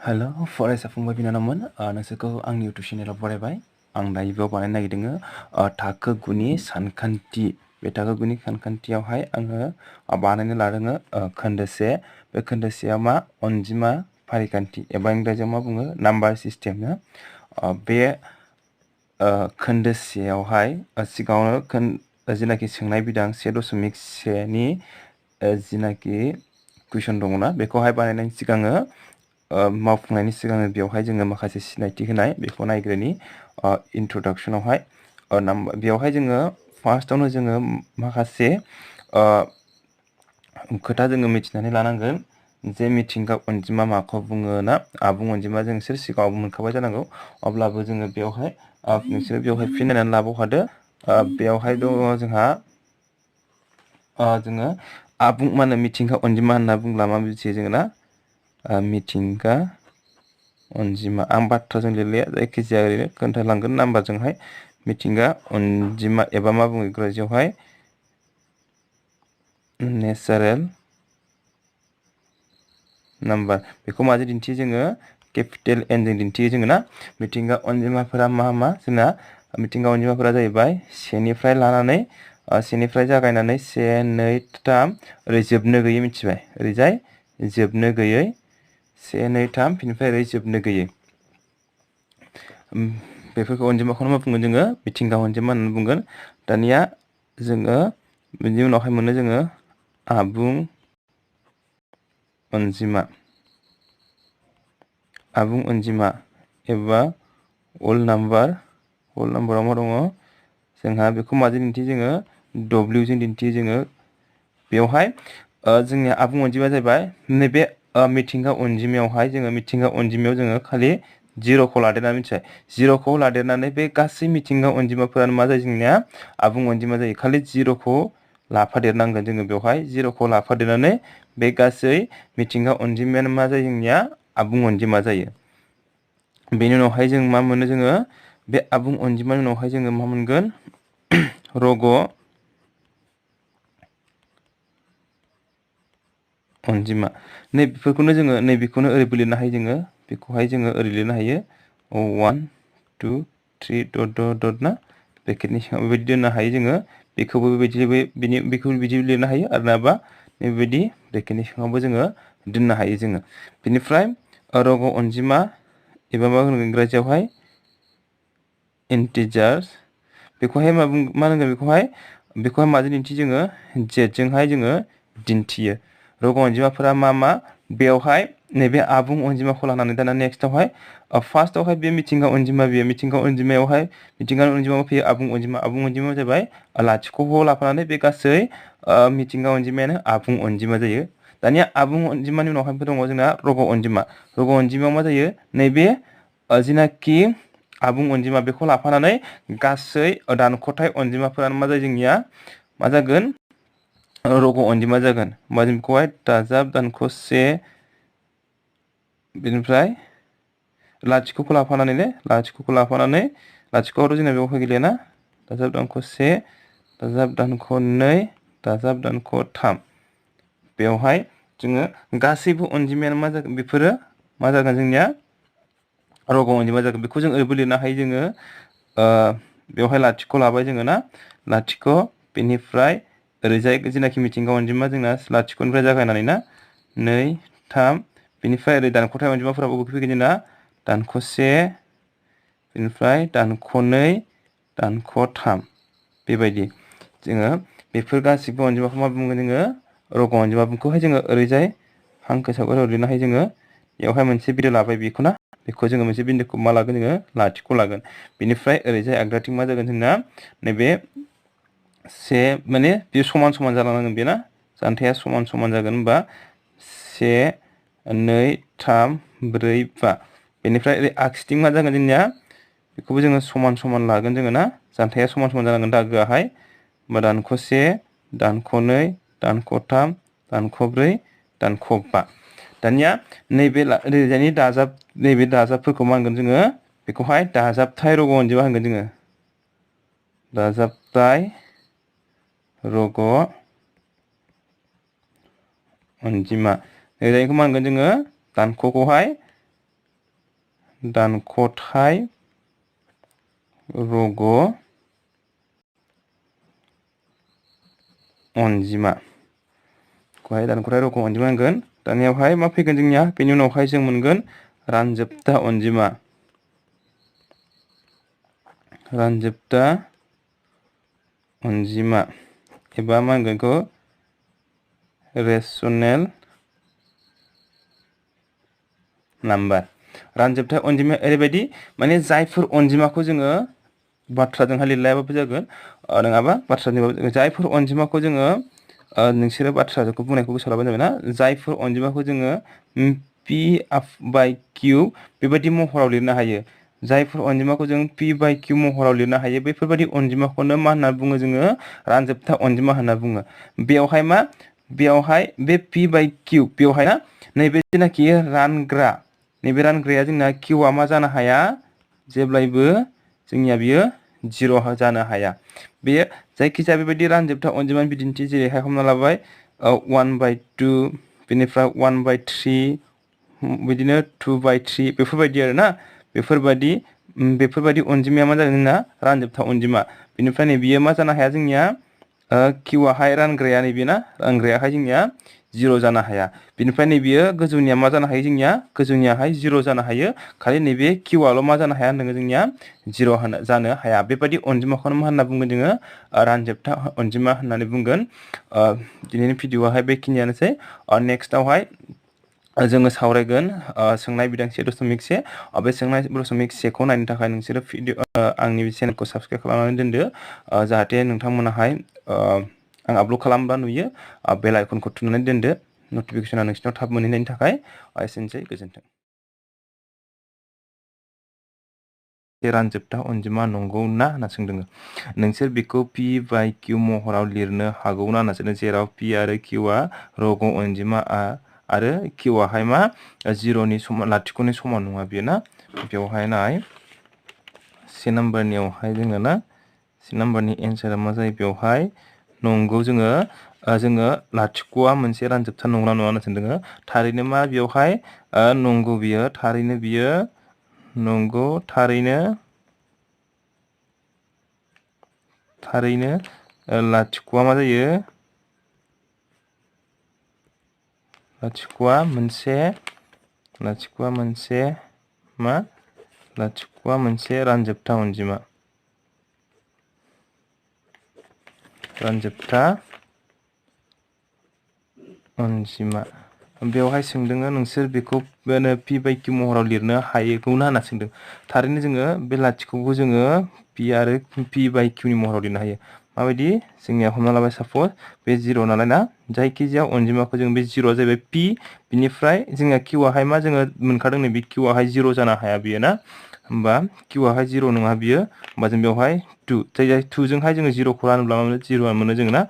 Hello फरायसा फंबाय बिनानावमोन नोंसोरखौ आंनि इउटुब चेनेलाव बरायबाय आं दायो बेयाव बानायनो नागिरदों थाखो 9 नि सानखान्थि बे थाखो 9 नि सानखान्थियावहाय आङो बानायनो लादों खोन्दोसे बे खोन्दोसेयाव मा अनजिमा फारिखान्थि एबा इंराजियाव मा बुङो नाम्बार सिस्टेम ना बे खोन्दोसेयावहाय सिगाङावनो जिनाखि सोंनाय बिदां 1.1 नि जिनाखि कुइसन दङना बेखौहाय बानायनायनि सिगाङो मावफुंनायनि सिगां बेवहाय जोङो माखासे सिनायथि होनाय बेखौ नायग्रोनि इन्ट्रोडक्शनावहाय बेवहाय जोङो फार्स्टआवनो जोङो माखासे खोथा जोङो मिथिनानै लानांगोन जे मिथिंगा अनजिमा माखौ बुङो ना आबुं अनजिमा जों नोंसोर सिगाङाव मोनखाबाय जानांगौ अब्लाबो जोङो बेवहाय नोंसोर बेवहाय फिन नायनानै लाबावखादो बेवहाय दङ जोंहा जोङो आबुं मा होनो मिथिंगा अनजिमा होनना बुंब्ला मा बुजियो जोङो ना मिथिंगा अनजिमा आं बाथ्राजों लिरलिया जायखिजाया ओरैनो खोन्थालांगोन नाम्बारजोंहाय मिथिंगा अनजिमा एबा मा बुङो इंराजियावहाय नेचारेल नाम्बार बेखौ माजों दिन्थियो जोङो केपिटेल एन जों दिन्थियो जोङो ना मिथिंगा अनजिमाफोरा मा जोंना मिथिंगा अनजिमाफोरा जाहैबाय 1 निफ्राय लानानै 1 निफ्राय जागायनानै 1 2 3 ओरै जोबनो गैयै मिथिबाय ओरैजाय जोबनो गैयै 1 2 3 बिनिफ्राय ओरै जोबनो गैयै बेफोरखौ अनजिमाखौनो मा बुंगोन जोङो मिथिंगा अनजिमा होननानै बुंगोन दानिया जोङो बिनि उनावहाय मोनो जोङो आबुं अनजिमा एबा अल नाम्बाराव मा दङ जोंहा बेखौ माजों दिन्थियो जोङो W जों दिन्थियो जोङो बेवहाय जोंनि आबुं अनजिमाया जाहैबाय नैबे मिथिंगा अनजिमायावहाय जोङो खालि 0 खौ लादेरनानै मिथिबाय 0 खौ लादेरनानै बे गासै मिथिंगा अनजिमाफोरानो मा जायो जोंनिया आबुं अनजिमा जायो खालि 0 खौ लाफादेरनांगोन जोङो बेवहाय 0 खौ लाफादेरनानै बे गासै मिथिंगा अनजिमायानो मा जायो जोंनिया आबुं अनजिमा जायो बेनि उनावहाय जों मा मोनो जोङो बे आबुं अनजिमानि उनावहाय जोङो मा मोनगोन रग' अनजिमा नैबेफोरखौनो जोङो नैबेखौनो ओरैबो लिरनो हायो जोङो बेखौहाय जोङो ओरै लिरनो हायो 1 2 3 डट डट डट ना ब्रेकेटनि सिङाव बेबायदि दोननो हायो जोङो बेखौबो बिदि लिरनो हायो आरो नाबा बेबायदि ब्रेकेटनि सिङावबो जोङो दोननो हायो जोङो बेनिफ्राय रग' अनजिमा एबा मा होनो इंराजियावहाय इन्टिजार्स बेखौहाय मा होनगोन बेखौहाय माजों दिन्थियो जोङो जेटजोंहाय जोङो दिन्थियो रग' अनजिमाफोरा मा बेवहाय नैबे आबुं अनजिमाखौ लानानै दाना नेक्स्टआवहाय फार्स्टआवहाय बे मिथिंगा अनजिमा बेयो मिथिंगा अनजिमायाव फैयो आबुं अनजिमाया जाबाय लाथिख'खौ लाफानानै बे गासै मिथिंगा अनजिमायानो आबुं अनजिमा जायो दानिया आबुं अनजिमानि उनावहाय दङ जोंना रग' अनजिमायाव मा जायो नैबे जिनाखि आबुं अनजिमा बेखौ लाफानानै गासै दानख'थाय अनजिमाफोरानो मा जायो जोंनिया मा जागोन रग' अनजिमा जागोन होमबा जों बेखौहाय दाजाब दानख'से बेनिफ्राय लाथिख'खौ लाफानानै लाथिख'आथ' जोंना बेयाव फैगोन ना दाजाब दानख'से दाजाब दानख'नै दाजाब दानख' 3 बेवहाय जोङो गासैबो अनजिमायानो मा जागोन बेफोरो मा जागोन जोंनिया रग' अनजिमा जागोन बेखौ जों ओरैबो लिरनो हायो जोङो बेवहाय लाथिख' लाबाय जोङो ना लाथिख' बेनिफ्राय ओरैजाय जेनाखि मिथिंगा अनजिमा जोंना लाथिख'निफ्राय जागायनानै ना 2 3 बेनिफ्राय ओरै दानख'थाय अनजिमाफोराबो फैगोन जोंना दानख'से बेनिफ्राय दानख'2 दानख' 3 बेबायदि जोङो बेफोर गासिबो अनजिमाखौ मा बुङो जोङो रग' अनजिमाखौहाय जोङो ओरैजाय हांखो सावगारियाव लिरनो हायो जोङो बेवहाय मोनसे बिन्दो लाबाय बेखौ जोङो मोनसे बिन्दोखौ मा लागोन जोङो लाथिख' लागोन बेनिफ्राय ओरैजाय आगदाथिं मा जागोन जोंना नैबे माने बे समान जालांनांगोन बेना जानथाया समान जागोन होनबा 1 2 3 4 5 बेनिफ्राय ओरै आगसिथिं मा जागोन जोंनिया बेखौबो जोङो समान लागोन जोङो ना जानथाया समान जानांगोन दागोआहाय होमबा दानख'से दानख'2 दानख'3 दानख'4 दानख' 5 दानिया नैबे दाजाबफोरखौ मा होनगोन जोङो बेखौहाय दाजाबथाय रग' अनजिमा होनगोन जोङो दाजाबथाय रग' अनजिमा ओरैजायखौ मा होनगोन जोङो दानख'खौहाय दानख'थाय रग' अनजिमा खौहाय दानख'थाय रग' अनजिमा होनगोन। दानियावहाय मा फैगोन जोंनिया बेनि उनावहाय जों मोनगोन रानजोबथा अनजिमा एबा मा होनगोन बेखौ रेशनेल नाम्बार। रानजोबथा अनजिमाया ओरैबायदि माने जायफोर अनजिमाखौ जोङो बाथ्राजोंहाय लिरलायाबाबो जागोन नङाबा बाथ्राजों जायफोर अनजिमाखौ जोङो नोंसोरो बाथ्राखौ बुंनायखौ गोसोआव लाबानो जाबाय ना। जायफोर अनजिमाखौ जोङो पि बाय किउ बेबायदि महराव लिरनो हायो। जायफोर अनजिमाखौ जों पि बाय किउ महराव लिरनो हायो बेफोरबायदि अनजिमाखौनो मा होनना बुङो जोङो रानजोबथा अनजिमा होनना बुङो। बेयावहाय बे पि बाय किउ बेवहाय ना नैबे जेनाखि रानग्रा नैबे रानग्राया जोंना किउआ मा जानो हाया जेब्लायबो जोंनिया बियो 0 जानो हाया। बेयो जायखिजाया बेबायदि रानजोबथा अनजिमानि बिदिन्थि जेरैहाय हमना लाबाय 1/2 बेनिफ्राय 1/3 बिदिनो 2/3 बेफोरबायदि आरो ना। बेफोरबायदि अनजिमाया मा जागोन जोंना रानजोबथा अनजिमा। बेनिफ्राय नै बियो मा जानो हाया जोंनिया किउआहाय रानग्राया नैबे ना रानग्रायाहाय जोंनिया 0 जानो हाया। बेनिफ्राय नैबेयो गोजौनिया मा जानो हायो जोंनिया गोजौनियाहाय 0 जानो हायो। खालि नैबे किउआल' मा जानो हाया होनदों जोंनिया 0 जानो हाया। बेबायदि अनजिमाखौनो मा होनना बुंगोन जोङो रानजोबथा अनजिमा होननानै बुंगोन। दिनैनि भिडिअ'आहाय बेखिनियानोसै। नेक्स्टआवहाय जोङो सावरायगोन सोंनाय बिदांथि 1.1। बे सोंनाय 1.1खौ नायनो थाखाय नोंसोरो आंनि चेनेलखौ साबसक्राइब खालामनानै दोनदो जाहाथे नोंथांमोनाहाय आं आपल'ड खालामबा नुयो। बेल आइकनखौ थुनानै दोनदो नटिफिकेसना नोंसिनाव थाब मोनहैनायनि थाखाय। एसेनोसै, गोजोन्थों। रानजोबथा अनजिमा नंगौ ना होनना सोंदों। नोंसोर बेखौ पि बाय किउ महराव लिरनो हागौ ना होनना सोंदों। जेराव पि आरो किउआ रग' अनजिमा आरो किउआहाय मा 0नि समान लाथिख'नि समान नङा बेयो ना। बेवहाय नाय से नाम्बारनियावहाय जोङो ना से नाम्बारनि एन्सारा मा जायो बेवहाय नंगौ जोङो लाथिख'आ मोनसे रानजोबथा नंगौना नङा होनना सोंदों। थारैनो मा बेवहाय नंगौ बियो थारैनो बियो नंगौ थारैनो लाथिख'आ मा जायो लाथिख'आ मोनसे रानजोबथा अनजिमा बेवहाय सोंदों नोंसोर बेखौ पि बाय किउ महराव लिरनो हायोगौ ना होनना सोंदों। थारैनो जोङो बे लाथिख'खौ जोङो पि बाय किउनि महराव लिरनो हायो। माबायदि जोंनिया हमना लाबाय सापज बे 0 नालाय ना जायखिजाया अनजिमाखौ जों बे 0आ जाहैबाय पि बिनिफ्राय जोंना किउआहाय मा जोङो मोनखादों नै बे किउआहाय 0 जानो हाया बियो ना। होमबा किउआहाय 0 नङा बियो। होमबा जों बेवहाय 2 जाय 2 जोंहाय जोङो 0खौ रानोब्ला मा मोनो 0 मोनो जोङो ना।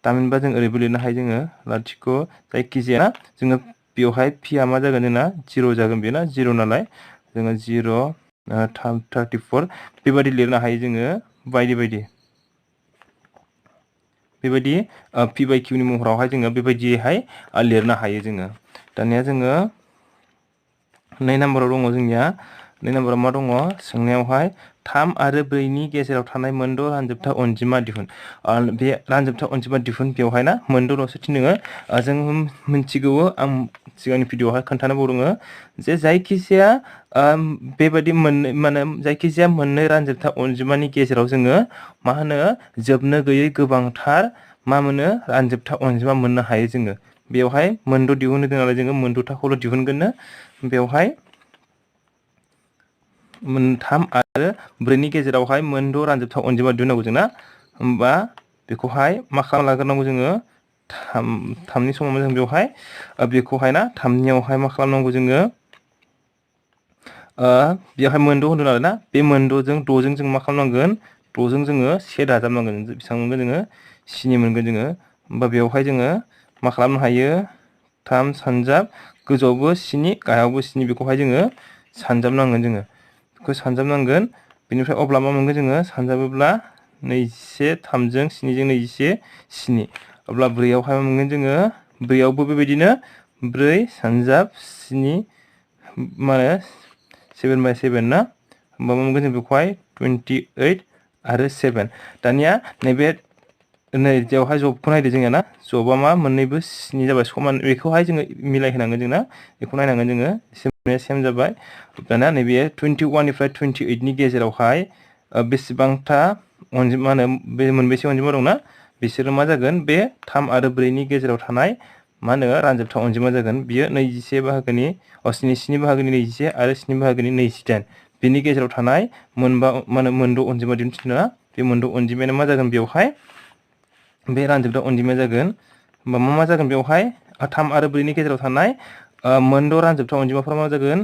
थामहिनबा जों ओरैबो लिरनो हायो जोङो लाथिख' जायखिजाया ना जोङो बेवहाय पिआ मा जागोन जोंना 0 जागोन बेना 0 नालाय जोङो 0 34 बेबायदि लिरनो हायो जोङो बायदि बेबायदि पि बाय किउनि महरावहाय जोङो बेबायदियैहाय लिरनो हायो जोङो। दानिया जोङो 2 नाम्बाराव दङ जोंनिया 2 नाम्बाराव मा दङ सोंनायावहाय 3 आरो 4 नि गेजेराव थानाय मोनद' रानजोबथा अनजिमा दिहुन। बे रानजोबथा अनजिमा दिहुन बेवहाय ना मोनद'ल'सो थिनदों। जों मिथिगौ आं सिगांनि भिडिअ'आवहाय खोन्थानो बावदों जे जायखिजाया बेबायदि जायखिजाया मोननै रानजोबथा अनजिमानि गेजेराव जोङो मा होनो जोबनो गैयै गोबांथार मा मोनो रानजोबथा अनजिमा मोननो हायो जोङो। बेवहाय मोनद' दिहुननो दं नालाय जोङो मोनद'थाखौल' दिहुनगोननो। बेवहाय 3 आरो 4 नि गेजेरावहाय मोनद' रानजोबथा अनजिमा दिहुननांगौ जोंना। होमबा बेखौहाय मा खालामना लाग्रोनांगौ जोङो 3नि समाव जों बेवहाय बेखौहाय ना 3नियावहाय मा खालामनांगौ जोङो बेवहाय मोनद' होनदों नालाय ना बे मोनद'जों 6जों जों मा खालामनांगोन 6जों जोङो 1 दाजाबनांगोन। बेसेबां मोनगोन जोङो 7 मोनगोन जोङो। होमबा बेवहाय जोङो मा खालामनो हायो 3 सानजाब गोजौआवबो 7 गाहायावबो 7 बेखौहाय जोङो सानजाबनांगोन जोङो। बेखौ सानजाबनांगोन बेनिफ्राय अब्ला मा मोनगोन जोङो सानजाबोब्ला 21 3जों 7जों 21 7 अब्ला 4आवहाय मा मोनगोन जोङो 4आवबो बेबायदिनो 4 सानजाब 7 मा होनो 7 by 7 ना होमबा मा मोनगोन जों बेखौहाय 28 आरो 7 दानिया नैबे नै जेवहाय जबखौ नायदो जोंनिया ना जबा मा मोननैबो 7 जाबाय समान बेखौहाय जोङो मिलाय होनांगोन जोंना बेखौ नायनांगोन जोङो सेम जाबाय दाना नैबे 21 निफ्राय 28 नि गेजेरावहाय बेसेबांथा अनजिमा बे मोनबेसे अनजिमा दंना बिसोरो मा जागोन बे 3 आरो 4 नि गेजेराव थानाय मा रानजोबथाव अनजिमा जागोन बियो 21 बाहागोनि 7 बाहागोनि 21 आरो 7 बाहागोनि 28 बिनि गेजेराव थानाय मोनबा मोनद' अनजिमा दिन्थिना बे मोनद' अनजिमायानो मा जागोन बेवहाय बे रानजोबथाव अनजिमाया जागोन होमबा मा जागोन बेवहाय 3 आरो 4 नि गेजेराव थानाय मोनद' रानजोबथाव अनजिमाफोरा मा जागोन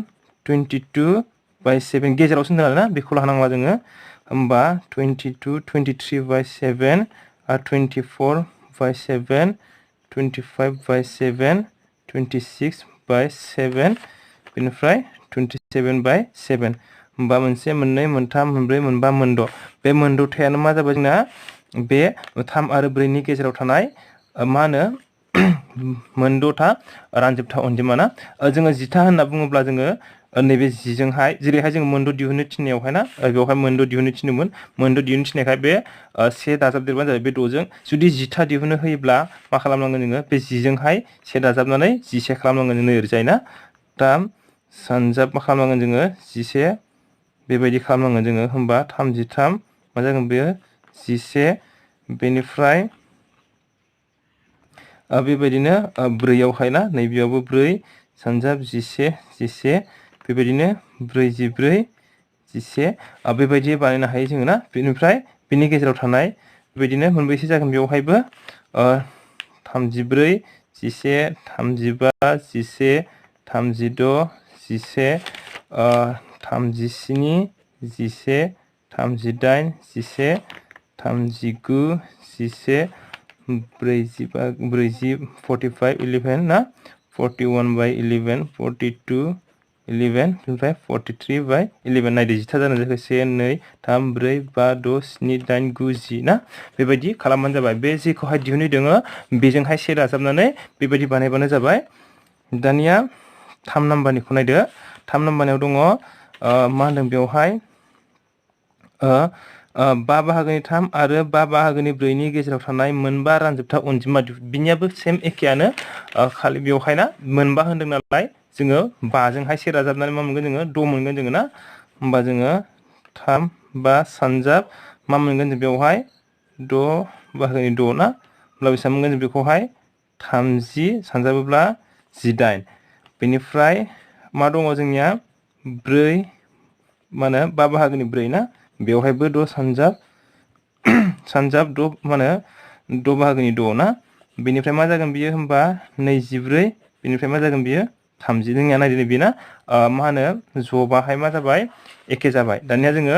22 by 7 गेजेरावसो होनदों आरोना बेखौ लानांला जोङो होमबा 22 23 by 7 24 by 7 25 by 7 26 by 7 बेनिफ्राय 27 by 7 होमबा मोनसे मोननै मोनथाम मोनब्रै मोनबा मोनद' बे मोनद'थायानो मा जाबाय जोंना बे 3 आरो 4 नि गेजेराव थानाय मा मोनद'था रानजोबथाव अनजिमा ना जोङो जिथा होनना बुङोब्ला जोङो नैबे जिजोंहाय जेरैहाय जोङो मोनद' दिहुननो थिननायावहाय ना बेवहाय मोनद' दिहुननो थिनदोंमोन मोनद' दिहुननो थिननायखाय बे 1 दाजाबदेरबानो जाबाय बे 6जों जुदि जिथा दिहुननो होयोब्ला मा खालामनांगोन जोङो बे जिजोंहाय 1 दाजाबनानै 11 खालामनांगोन जोङो ओरैजाय ना दा सानजाब मा खालामनांगोन जोङो 11 बेबायदि खालामनांगोन जोङो होमबा 33 मा जागोन बेयो 11 बेनिफ्राय बेबायदिनो 4आवहाय ना नैबेयावबो 4 सानजाब 11 बेबायदिनो 44 11 बेबायदि बानायनो हायो जोङो ना बेनिफ्राय बेनि गेजेराव थानाय बेबायदिनो मोनबेसे जागोन बेवहायबो 34 11 35 11 36 11 37 11 38 11 39 11 40 45 11 ना 41 by 11 42 11 बेनिफ्राय 43 by 11 नायदो जिथा जानो जायाखै 1 2 3 4 5 6 7 8 9 10 ना बेबायदि खालामबानो जाबाय बे जेखौहाय दिहुननो दोङो बेजोंहाय 1 दाजाबनानै बेबायदि बानायबानो जाबाय दानिया 3 नाम्बारनिखौ नायदो 3 नाम्बारनियाव दङ मा होनदों बेवहाय 5 बाहागोनि 3 आरो 5 बाहागोनि 4 नि गेजेराव थानाय मोनबा रानजोबथाव अनजिमा बिनियाबो सेम एखेयानो खालि बेवहाय ना मोनबा होनदों नालाय जोङो 5जोंहाय 1 दाजाबनानै मा मोनगोन जोङो 6 मोनगोन जोङो ना होमबा जोङो 3 बा सानजाब मा मोनगोन जों बेवहाय 6 बाहागोनि 6 ना होमब्ला बेसेबां मोनगोन जों बेखौहाय 30 सानजाबोब्ला 18 बेनिफ्राय मा दङ जोंनिया 4 मा 5 बाहागोनि 4 ना बेवहायबो 6 सानजाब 6 6 बाहागोनि 6 ना बेनिफ्राय मा जागोन बियो होमबा 24 बेनिफ्राय मा जागोन बियो 30 जोंनिया नायदो बेना मा जबाहाय मा जाबाय एखे जाबाय दानिया जोङो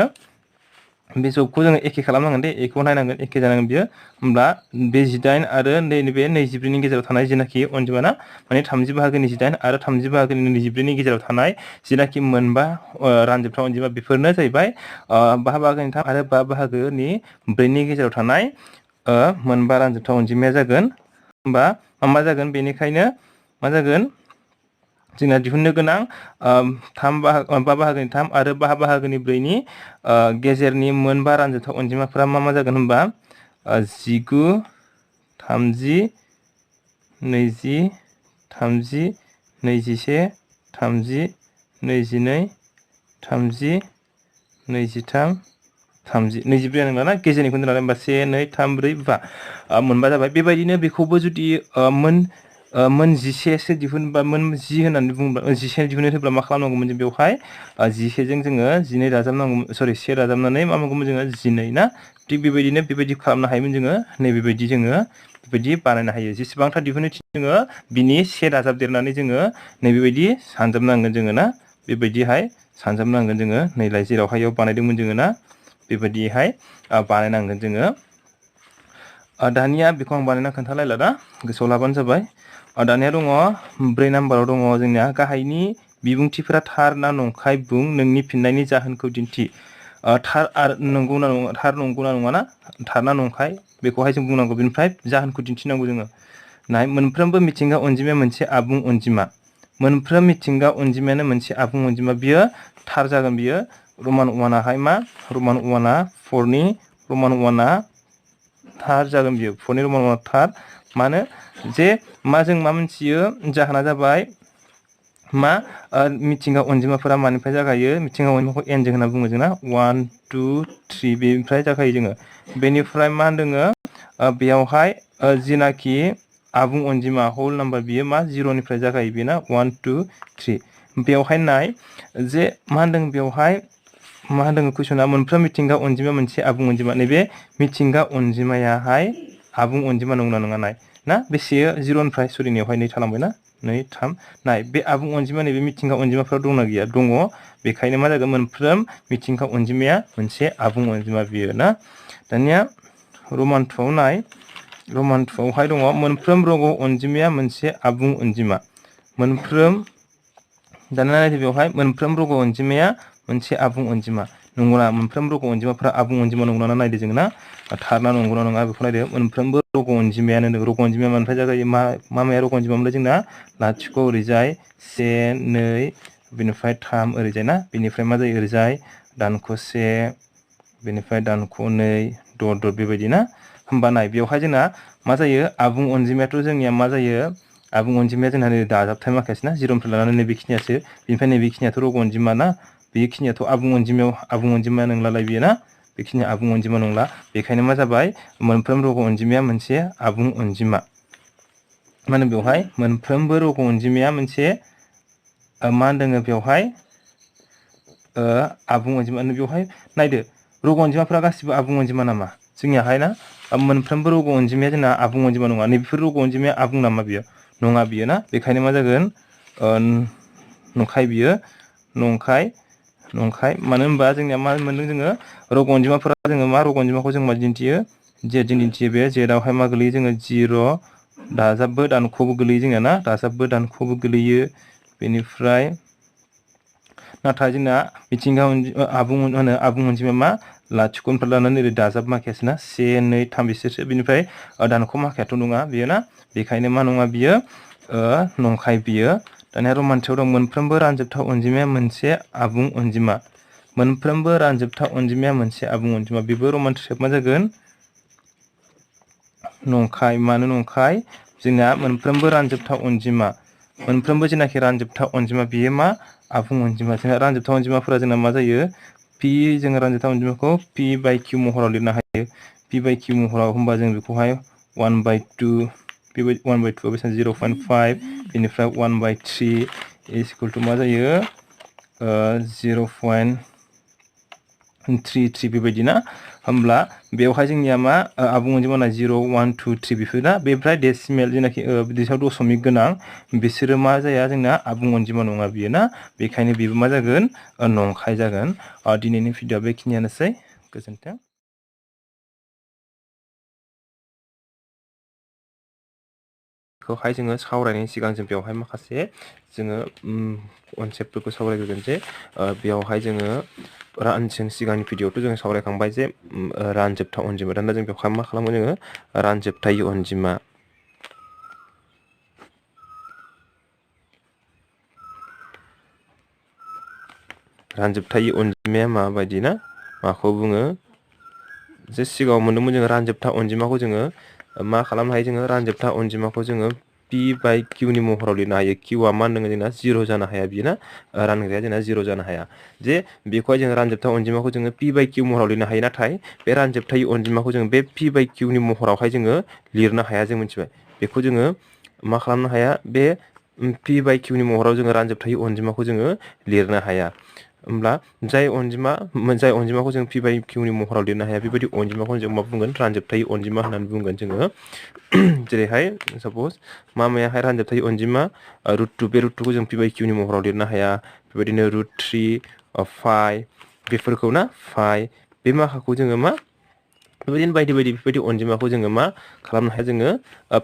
बे जबखौ जोङो एखे खालामनांगोन दे एखौ नायनांगोन एखे जानांगोन बियो होमब्ला बे 18 आरो नैबे 24 नि गेजेराव थानाय जेनाखि अनजिमा ना माने 30 बाहागोनि 18 आरो 30 बाहागोनि 24 नि गेजेराव थानाय जेनाखि मोनबा रानजोबथाव अनजिमा बेफोरनो जाहैबाय 5 बाहागोनि 3 आरो 5 बाहागोनि 4 नि गेजेराव थानाय मोनबा रानजोबथाव अनजिमाया जागोन होमबा मा जागोन बेनिखायनो मा जागोन जोंना दिहुननो गोनां 5 बाहागोनि 3 आरो 5 बाहागोनि 4 नि गेजेरनि मोनबा रानजोबथाव अनजिमाफोरा मा जागोन होनबा 19 30 20 30 21 30 22 30 23 30 24 नंला ना गेजेरनिखौ दोननानै होमबा 1 2 3 4 5 मोनबा जाबाय बेबायदिनो बेखौबो जुदि मोन 11सो दिहुनबा मोन 10 होननानै बुङोब्ला 11 दिहुननो होब्ला मा खालामनांगौमोन जों बेवहाय 11जों जोङो 12 दाजाबनांगौ सरि 1 दाजाबनानै मा मोनगौमोन जोङो 12 ना थिग बेबायदिनो बेबायदि खालामनो हायोमोन जोङो नैबेबायदि जोङो बेबायदि बानायनो हायो जेसेबांथा दिहुननो जोङो बिनि 1 दाजाबदेरनानै जोङो नैबेबायदि सानजाबनांगोन जोङो ना बेबायदिहाय सानजाबनांगोन जोङो नैलाय जेरावहाय बानायदोंमोन जोङो ना बेबायदिहाय बानायनांगोन जोङो दानिया बेखौ आं बानायना खोन्थालायला दा गोसोआव लाबानो जाबाय दानिया दङ 4 नाम्बाराव दङ जोंनिया गाहायनि बिबुंथिफोरा थार ना नंखाय बुं नोंनि फिननायनि जाहोनखौ दिन्थि थार नंगौना नङा थार नंगौना नङा ना थार ना नंखाय बेखौहाय जों बुंनांगौ बेनिफ्राय जाहोनखौ दिन्थिनांगौ जोङो नाय मोनफ्रोमबो मिथिंगा अनजिमाया मोनसे आबुं अनजिमा मोनफ्रोम मिथिंगा अनजिमायानो मोनसे आबुं अनजिमा बियो थार जागोन बियो रमान 1 मा रमान 1 4 नि रमान 1 थार जागोन बियो 4 नि रमान 1 थार मानो जे मा जों मा मोनथियो जाहोना जाबाय मा मिथिंगा अनजिमाफोरा मानिफ्राय जागायो मिथिंगा अनजिमाखौ n जों होनना बुङो जोंना 1 2 3 बेनिफ्राय जागायो जोङो बेनिफ्राय मा होनदोङो बेयावहाय जिनाखि आबुं अनजिमा होल नाम्बार बियो मा 0 निफ्राय जागायो बेना 1 2 3 बेयावहाय नाय जे मा होनदों बेयावहाय मा होनदों कुइसना मोनफ्रोम मिथिंगा अनजिमा मोनसे आबुं अनजिमा नैबे मिथिंगा अनजिमायाहाय आबुं अनजिमा नंगौना नङा नाय ना बेसे 0 निफ्राय सरि नेवहाय 2 थालांबाय ना 2 3 नाय बे आबुं अनजिमा नैबे मिथिंगा अनजिमाफोराव दंना गैया दङ बेखायनो मा जागोन मोनफ्रोम मिथिंगा अनजिमाया मोनसे आबुं अनजिमा बियो ना दानिया रमान 2 आव नाय रमान 2 आवहाय दङ मोनफ्रोम रग' अनजिमाया मोनसे आबुं अनजिमा मोनफ्रोम दाना नायदो बेवहाय मोनफ्रोम रग' अनजिमाया मोनसे आबुं अनजिमा नंगौना मोनफ्रोम रग' अनजिमाफोरा आबुं अनजिमा नंगौना नायदो जों ना थारना नंगौना नङा बेखौ नायदो मोनफ्रोमबो रग' अनजिमायानो रग' अनजिमाया मानिफ्राय जागायो माया रग' अनजिमा मोनलाय जोंना लाथिख' ओरैजाय 1 2 बेनिफ्राय 3 ओरैजाय ना बेनिफ्राय मा जायो ओरैजाय दानख' 1 बेनिफ्राय दानख' 2 दot dot बेबायदि ना होमबा नाय बेवहाय जोंना मा जायो आबुं अनजिमायाथ' जोंनिया मा जायो आबुं अनजिमाया जोंना दाजाबथाय माखासे ना 0 निफ्राय लानानै बेखिनियासो बेनिफ्राय नैबेखिनियाथ' रग' अनजिमा ना बेखिनियाथ' आबुं अनजिमा नंलालाय बियो ना बेखिनि आबुं अनजिमा नंला बेखायनो मा जाबाय मोनफ्रोम रग' अनजिमाया मोनसे आबुं अनजिमा माने बेवहाय मोनफ्रोमबो रग' अनजिमाया मोनसे मा होनदों बेवहाय आबुं अनजिमा बेवहाय नायदो रग' अनजिमाफोरा गासिबो आबुं अनजिमा नामा जोंनियाहाय ना मोनफ्रोमबो रग' अनजिमाया जोंना आबुं अनजिमा नङा नैबेफोर रग' अनजिमाया आबुं नामा बियो नङा बियो ना बेखायनो मा जागोन नंखाय बियो नंखाय मानो होनबा जोंनिया मा मोनदों जोङो रग' अनजिमाफोरा जोङो मा रग' अनजिमाखौ जों मा दिन्थियो जे जों दिन्थियो बे जेरावहाय मा गोलैयो जोङो 0 दाजाबबो दानख'बो गोलैयो जोंना ना दाजाबबो दानख'बो गोलैयो बेनिफ्राय नाथाय जोंना मिथिंगा आबुं अनजिमा मा लाथिख'निफ्राय लानानै ओरै दाजाब माखायासो ना 1 2 3 बिसोरसो बेनिफ्राय दानख' माखायाथ' नङा बियो ना बेखायनो मा नङा बियो नंखाय बियो दानिया रमान्टियाव दं मोनफ्रोमबो रानजोबथाव अनजिमाया मोनसे आबुं अनजिमा मोनफ्रोमबो रानजोबथाव अनजिमाया मोनसे आबुं अनजिमा बेबो रमान्टिक मा जागोन नंखाय मानो नंखाय जोंना मोनफ्रोमबो रानजोबथाव अनजिमा मोनफ्रोमबो जेनाखि रानजोबथाव अनजिमा बियो मा आबुं अनजिमा जोंना रानजोबथाव अनजिमाफोरा जोंना मा जायो पि जोङो रानजोबथाव अनजिमाखौ p/q महराव लिरनो हायो p/q महराव होमबा जों बेखौहाय 1/2 बेबायदि 1/2 बेसेबां 0.5 बेनिफ्राय 1/3 इक्वल टु मा जायो 0.33 बेबायदि ना होमब्ला बेवहाय जोंनिया मा आबुं अनजिमा 0 1 2 3 बेफोर ना बेनिफ्राय डेसिमेल जेनाखि बिदिसाव दशमिक गोनां बिसोरो मा जाया जोंना आबुं अनजिमा नङा बियो ना बेखायनो बेबो मा जागोन नंखाय जागोन दिनैनि भिडिअआ बेखिनियानोसै गोजोन्थों खौहाय जोङो सावरायनायनि सिगां जों बेवहाय माखासे जोङो कनसेप्टफोरखौ सावरायग्रोगोन जे बेवहाय जोङो जों सिगांनि भिडिअआवथ' जोङो सावरायखांबाय जे रानजोबथाव अनजिमा दाना जों बेवहाय मा खालामो जोङो रानजोबथाय अनजिमा रानजोबथाय अनजिमाया माबायदि ना माखौ बुङो जे सिगाङाव मोनदोंमोन जोङो रानजोबथा अनजिमाखौ जोङो मा खालामनो हायो जोङो रानजोबथा अनजिमाखौ जोङो p/q नि महराव लिरनो हायो qआ मा होनदों जोंना 0 जानो हाया बियो ना रानग्राया जोंना 0 जानो हाया जे बेखौहाय जोङो रानजोबथा अनजिमाखौ जोङो p/q महराव लिरनो हायो नाथाय बे रानजोबथाय अनजिमाखौ जोङो बे p/q नि महरावहाय जोङो लिरनो हाया जों मिथिबाय बेखौ जोङो मा खालामनो हाया बे p/q नि महराव जोङो रानजोबथाय अनजिमाखौ जोङो लिरनो हाया होमब्ला जाय अनजिमाखौ जों p/q नि महराव लिरनो हाया बेबायदि अनजिमाखौ जों मा बुंगोन रानजोबथाय अनजिमा होननानै बुंगोन जोङो जेरैहाय साप'ज मायाहाय रानजोबथाय अनजिमा √2 बे √2खौ जों p/q नि महराव लिरनो हाया बेबायदिनो √3 5 बेफोरखौ ना 5 बे माखाखौ जोङो मा बेबायदिनो बायदि बेफोरबायदि अनजिमाखौ जोङो मा खालामनो हाया जोङो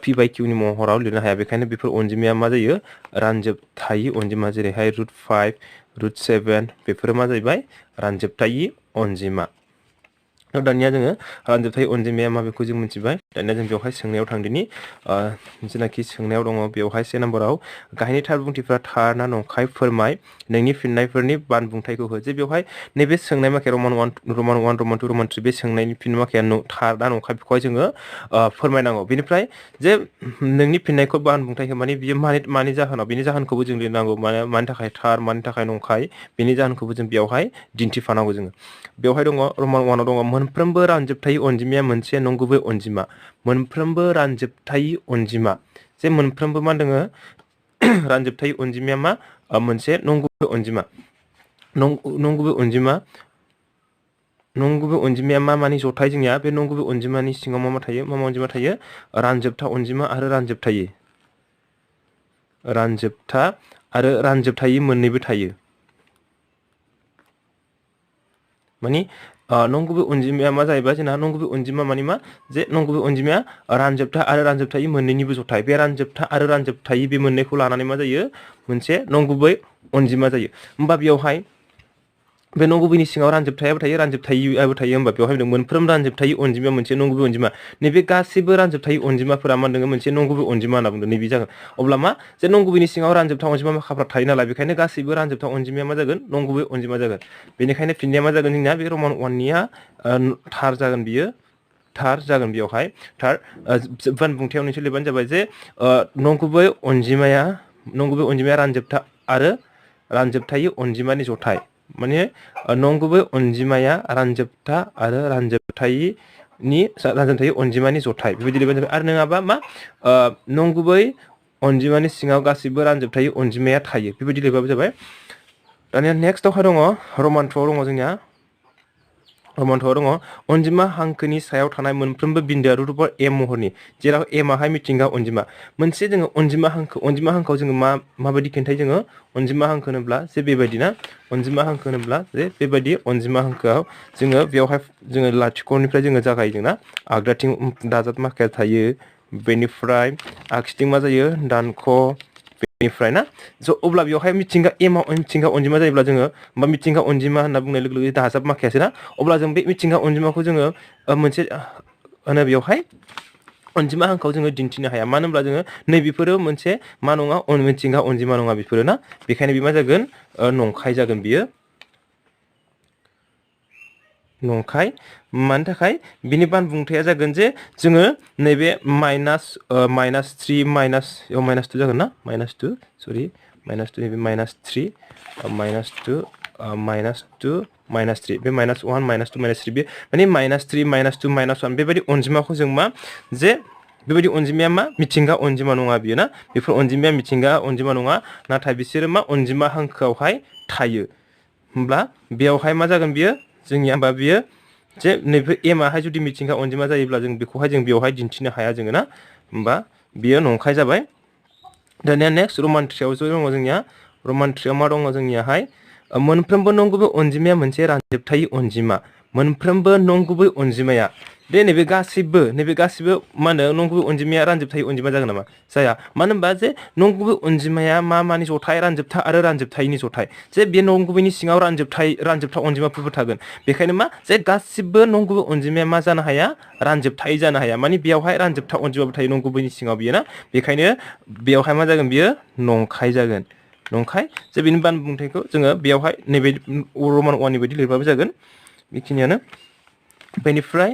p/q नि महराव लिरनो हाया बेखायनो बेफोर अनजिमाया मा जायो रानजोबथाय अनजिमा जेरैहाय √5 √7 बेफोरो मा जाहैबाय रानजोबथाय अनजिमा दानिया जोङो रानजोबथाय अनजिमाया मा बेखौ जों मिथिबाय दानिया जों बेवहाय सोंनायाव थांदिनि जेनाखि सोंनायाव दङ बेवहाय 1 नम्बराव गाहायनि थार बुंथिफ्रा थार ना नंखाय फोरमाय नोंनि फिननायफोरनि बानबुंथायखौ हो जे बेवहाय नैबे सोंनाय माखाया रमान 1 रमान 2 रमान 3 बे सोंनायनि फिन माखाया थार ना नंखाय बेखौहाय जोङो फोरमायनांगौ बेनिफ्राय जे नोंनि फिननायखौ बानबुंथाय हो माने बियो मानि जाहोनाव बिनि जाहोनखौबो जों लिरनांगौ मानि थाखाय थार मानि थाखाय नंखाय बिनि जाहोनखौबो जों बेवहाय दिन्थिफानांगौ जोङो बेवहाय दङ रमान 1 आव दङ मोनफ्रोमबो रानजोबथाय अनजिमाया मोनसे नंगुबै अनजिमा मोनफ्रोमबो रानजोबथाय अनजिमा जे मोनफ्रोमबो मा दङ रानजोबथाय अनजिमाया मा मोनसे नंगुबै अनजिमा नंगुबै अनजिमाया मा मानि जथाय जोंनिया बे नंगुबै अनजिमानि सिङाव मा थायो मा अनजिमा थायो रानजोबथा अनजिमा आरो रानजोबथायि मोननैबो थायो मानि नंगुबै अनजिमाया मा जाहैबाय जोंना नंगुबै अनजिमा मानि मा जे नंगुबै अनजिमाया रानजोबथा आरो रानजोबथायि मोननैनिबो जथाय बे रानजोबथा आरो रानजोबथायि बे मोननैखौ लानानै मा जायो मोनसे नंगुबै अनजिमा जायो होमबा बेवहाय बे नंगुबैनि सिङाव रानजोबथायाबो थायो रानजोबथायिआबो थायो होमबा बेवहाय मोनफ्रोम रानजोबथायि अनजिमाया मोनसे नंगुबै अनजिमा नैबे गासैबो रानजोबथायि अनजिमाफोरा मा दङ मोनसे नंगुबै अनजिमा होनना बुंदों नैबे जागोन अब्ला मा जे नंगुबैनि सिङाव रानजोबथा अनजिमा माखाफ्रा थायो नालाय बेखायनो गासैबो रानजोबथा अनजिमाया मा जागोन नंगुबै अनजिमा जागोन बेनिखायनो फिननाया मा जागोन जोंना बे रमान 1 निया थार जागोन बियो थार जागोन बेवहाय थार बानबुंथायाव नोंसोर लिरबानो जाबाय जे नंगुबै अनजिमाया रानजोबथा आरो रानजोबथायि अनजिमानि जथाय माने नंगुबै अनजिमाया रानजोबथा आरो रानजोबथायि अनजिमानि जथाय बेबायदि लिरबानो जाबाय आरो नङाबा मा नंगुबै अनजिमानि सिङाव गासैबो रानजोबथायि अनजिमाया थायो बेबायदि लिरबाबो जाबाय दानिया नेक्स्टआवहाय दङ रमान 2 आव दङ जोंनिया रमान 2 आव दङ अनजिमा हांखोनि सायाव थानाय मोनफ्रोमबो बिन्दोआ रुटुपर m महरनि जेराव m आहाय मिथिंगा अनजिमा मोनसे जोङो अनजिमा हांखोआव जोङो माबायदि खिन्थायो जोङो अनजिमा हांखो होनोब्ला जे बेबायदि ना अनजिमा हांखो होनोब्ला जे बेबायदि अनजिमा हांखोआव जोङो बेवहाय जोङो लाथिख'निफ्राय जोङो जागायो ना आगदाथिं दाजाब माखाया थायो बेनिफ्राय आगसिथिं मा जायो दानख' बेनिफ्राय ना अब्ला बेवहाय मिथिंगा अनजिमा जायोब्ला जोङो बा मिथिंगा अनजिमा होनना बुंनाय लोगो लोगो दाजाब माखायासै ना अब्ला जों बे मिथिंगा अनजिमाखौ जोङो मोनसे होनो बेवहाय अनजिमा हांखोआव जोङो दिन्थिनो हाया मानो होनब्ला जोङो नैबेफोरो मोनसे मा नङा मिथिंगा अनजिमा नङा बेफोरो ना बेखायनो बे मा जागोन नंखाय जागोन बियो नंखाय मानि थाखाय बिनि बानबुंथाया जागोन जे जोङो नैबे -3 -2 जागोन ना -2 सरि -2 नैबे -3 -2 -3 बे -1 -2 -3 बे माने -3 -2 -1 बेबायदि अनजिमाखौ जों मा जे बेबायदि अनजिमाया मा मिथिंगा अनजिमा नङा बियो ना बेफोर अनजिमाया मिथिंगा अनजिमा नङा नाथाय बिसोरो मा अनजिमा हांखोआवहाय थायो होमब्ला बेयावहाय मा जागोन बियो जोंनिया होमबा बियो जे नैबे m आहाय जुदि मिथिंगा अनजिमा जायोब्ला जों बेखौहाय जों बेवहाय दिन्थिनो हाया जोङो ना होमबा बियो नंखाय जाबाय दानिया नेक्स्ट रमान 3 आव दङ जोंनिया रमान 3 आव मा दङ जोंनियाहाय मोनफ्रोमबो नंगुबै अनजिमाया मोनसे रानजोबथायि अनजिमा मोनफ्रोमबो नंगुबै अनजिमाया नैबे गासिबो मा होनो नंगुबै अनजिमाया रानजोबथायि अनजिमा जागोन नामा जाया मानो होनबा जे नंगुबै अनजिमाया मानि जथाय रानजोबथा आरो रानजोबथायिनि जथाय जे बे नंगुबैनि सिङाव रानजोबथा अनजिमाफोरबो थागोन बेखायनो मा जे गासिबो नंगुबै अनजिमाया मा जानो हाया रानजोबथायि जानो हाया माने बेयावहाय रानजोबथा अनजिमाबो थायो नंगुबैनि सिङाव बियो ना बेखायनो बेयावहाय मा जागोन बियो नंखाय जागोन नंखाय जे बिनि बानबुंथायखौ जोङो बेयावहाय नैबे रमान 1 नि बायदि लिरबाबो जागोन बेखिनियानो बेनिफ्राय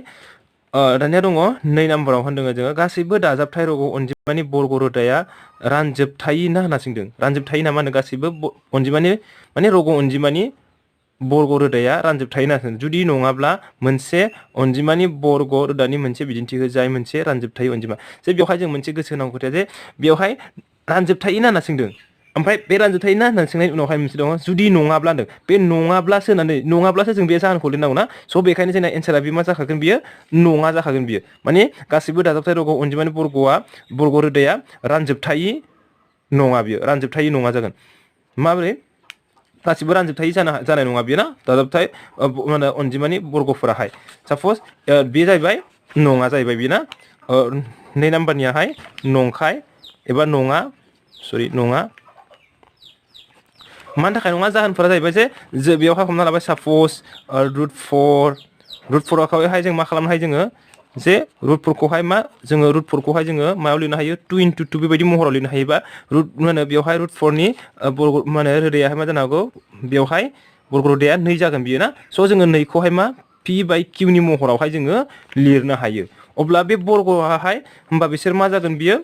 दानिया दङ 2 नाम्बाराव होनदों जोङो गासैबो दाजाबथाय रग' अनजिमानि बर्ग रोदाया रानजोबथायि ना होनना सोंदों रानजोबथायि ना मा होनो गासैबो अनजिमानि माने रग' अनजिमानि बर्ग रोदाया रानजोबथायि ना जुदि नङाब्ला मोनसे अनजिमानि बर्ग रोदानि मोनसे बिदिन्थि हो जाय मोनसे रानजोबथायि अनजिमा जे बेवहाय जों मोनसे गोसो होनांगौ खोथाया जे बेवहाय रानजोबथायि ना होनना सोंदों ओमफ्राय बे रानजोबथायि ना होनना सोंनायनि उनावहाय मोनसे दङ जुदि नङाब्ला होनदों बे नङाब्लासो जों बे जाहोनखौ लिरनांगौ ना स' बेखायनो जोंना एन्सारा बे मा जाखागोन बियो नङा जाखागोन बियो माने गासिबो दाजाबथाय रग' अनजिमानि बर्ग रोदाया रानजोबथायि नङा बियो रानजोबथायि नङा जागोन माबोरै गासिबो रानजोबथायि जानाय नङा बियो ना दाजाबथाय अनजिमानि बर्गफोराहाय सापज बे जाहैबाय नङा जाहैबाय बियो ना 2 नाम्बारनियाहाय नंखाय एबा नङा मानि थाखाय नङा जाहोनफोरा जाहैबाय जे बेयावहाय हमना लाबाय सापज √4 रुट 4खौहाय जों मा खालामनो हायो जोङो जे रुट 4खौहाय मा जोङो रुट 4खौहाय जोङो मायाव लिरनो हायो 2 * 2 बेबायदि महराव लिरनो हायोबा रुट माने बेवहाय रुट 4नि बर्ग माने रोदायाहाय मा जानो हागौ बेवहाय बर्ग रोदाया 2 जागोन बियो ना स' जोङो 2खौहाय मा p/q नि महरावहाय जोङो लिरनो हायो अब्ला बे बर्गआहाय होमबा बिसोर मा जागोन बियो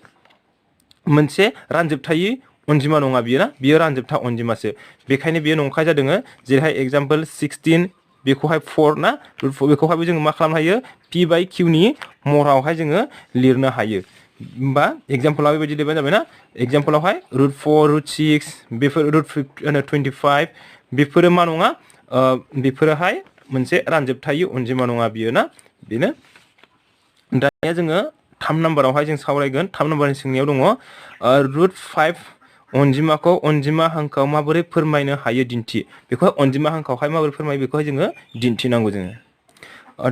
मोनसे रानजोबथायै अनजिमा नङा बियो ना बियो रानजोबथा अनजिमासो बेखायनो बियो नंखाय जादों जेरैहाय एग्जांपल 16 बेखौहाय 4 ना रुट 4 बेखौहाय जोङो मा खालामनो हायो p/q नि महरावहाय जोङो लिरनो हायो होमबा एग्जांपलआ बेबायदि लिरबानो जाबाय ना एग्जांपलआवहाय रुट 4 रुट 6 बेफोर रुट 25 बेफोरो मा नङा बेफोरोहाय मोनसे रानजोबथायै अनजिमा नङा बियो ना बेनो दानिया जोङो 3 नाम्बारावहाय जों सावरायगोन 3 नाम्बारनि सोंनायाव दङ रुट 5 अनजिमाखौ अनजिमा हांखोआव माबोरै फोरमायनो हायो दिन्थि बेखौहाय अनजिमा हांखोआवहाय माबोरै फोरमायो बेखौहाय जोङो दिन्थिनांगौ जोङो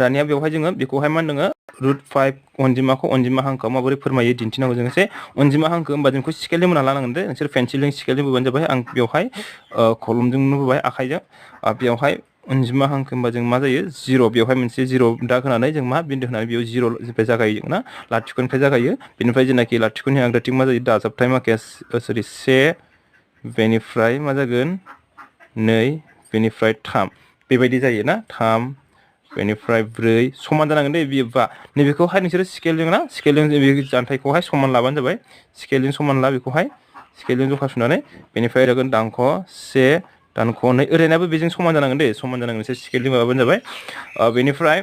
दानिया बेवहाय जोङो बेखौहाय मा होनदों रुट 5 अनजिमाखौ अनजिमा हांखोआव माबोरै फोरमायो दिन्थिनांगौ जोङो एसे अनजिमा हांखो होनबा जोंखौ स्केलजों बोना लानांगोन दे नोंसोर पेन्सिलजों स्केलजों बोबानो जाबाय आं बेवहाय कलमजोंनो बोबाय आखाइजों बेवहाय अनजिमा हांखो होनबा जों मा जायो 0 बेवहाय मोनसे 0 दाग होनानै जों मा बिन्दो होनानै बेयाव 0 निफ्राय जागायो ना लाथिख'निफ्राय जागायो बेनिफ्राय जेनाखि लाथिख'नि आगदाथिं मा जायो दाजाबथाय माखाया सरि 1 बेनिफ्राय मा जागोन 2 बेनिफ्राय 3 बेबायदि जायो ना 3 बेनिफ्राय 4 समान जानांगोन दे बियो 5 नैबेखौहाय नोंसोर स्केलजों ना स्केलजों बे जानथायखौहाय समान लाबानो जाबाय स्केलजों समान ला बेखौहाय स्केलजों जखा सुनानै बेनिफ्राय जागोन दानख' 1 दानख' 2 ओरैनाबो बेजों समान जानांगोन दे समान जानांगोन नोंसोर स्केलजों माबाबानो जाबाय बेनिफ्राय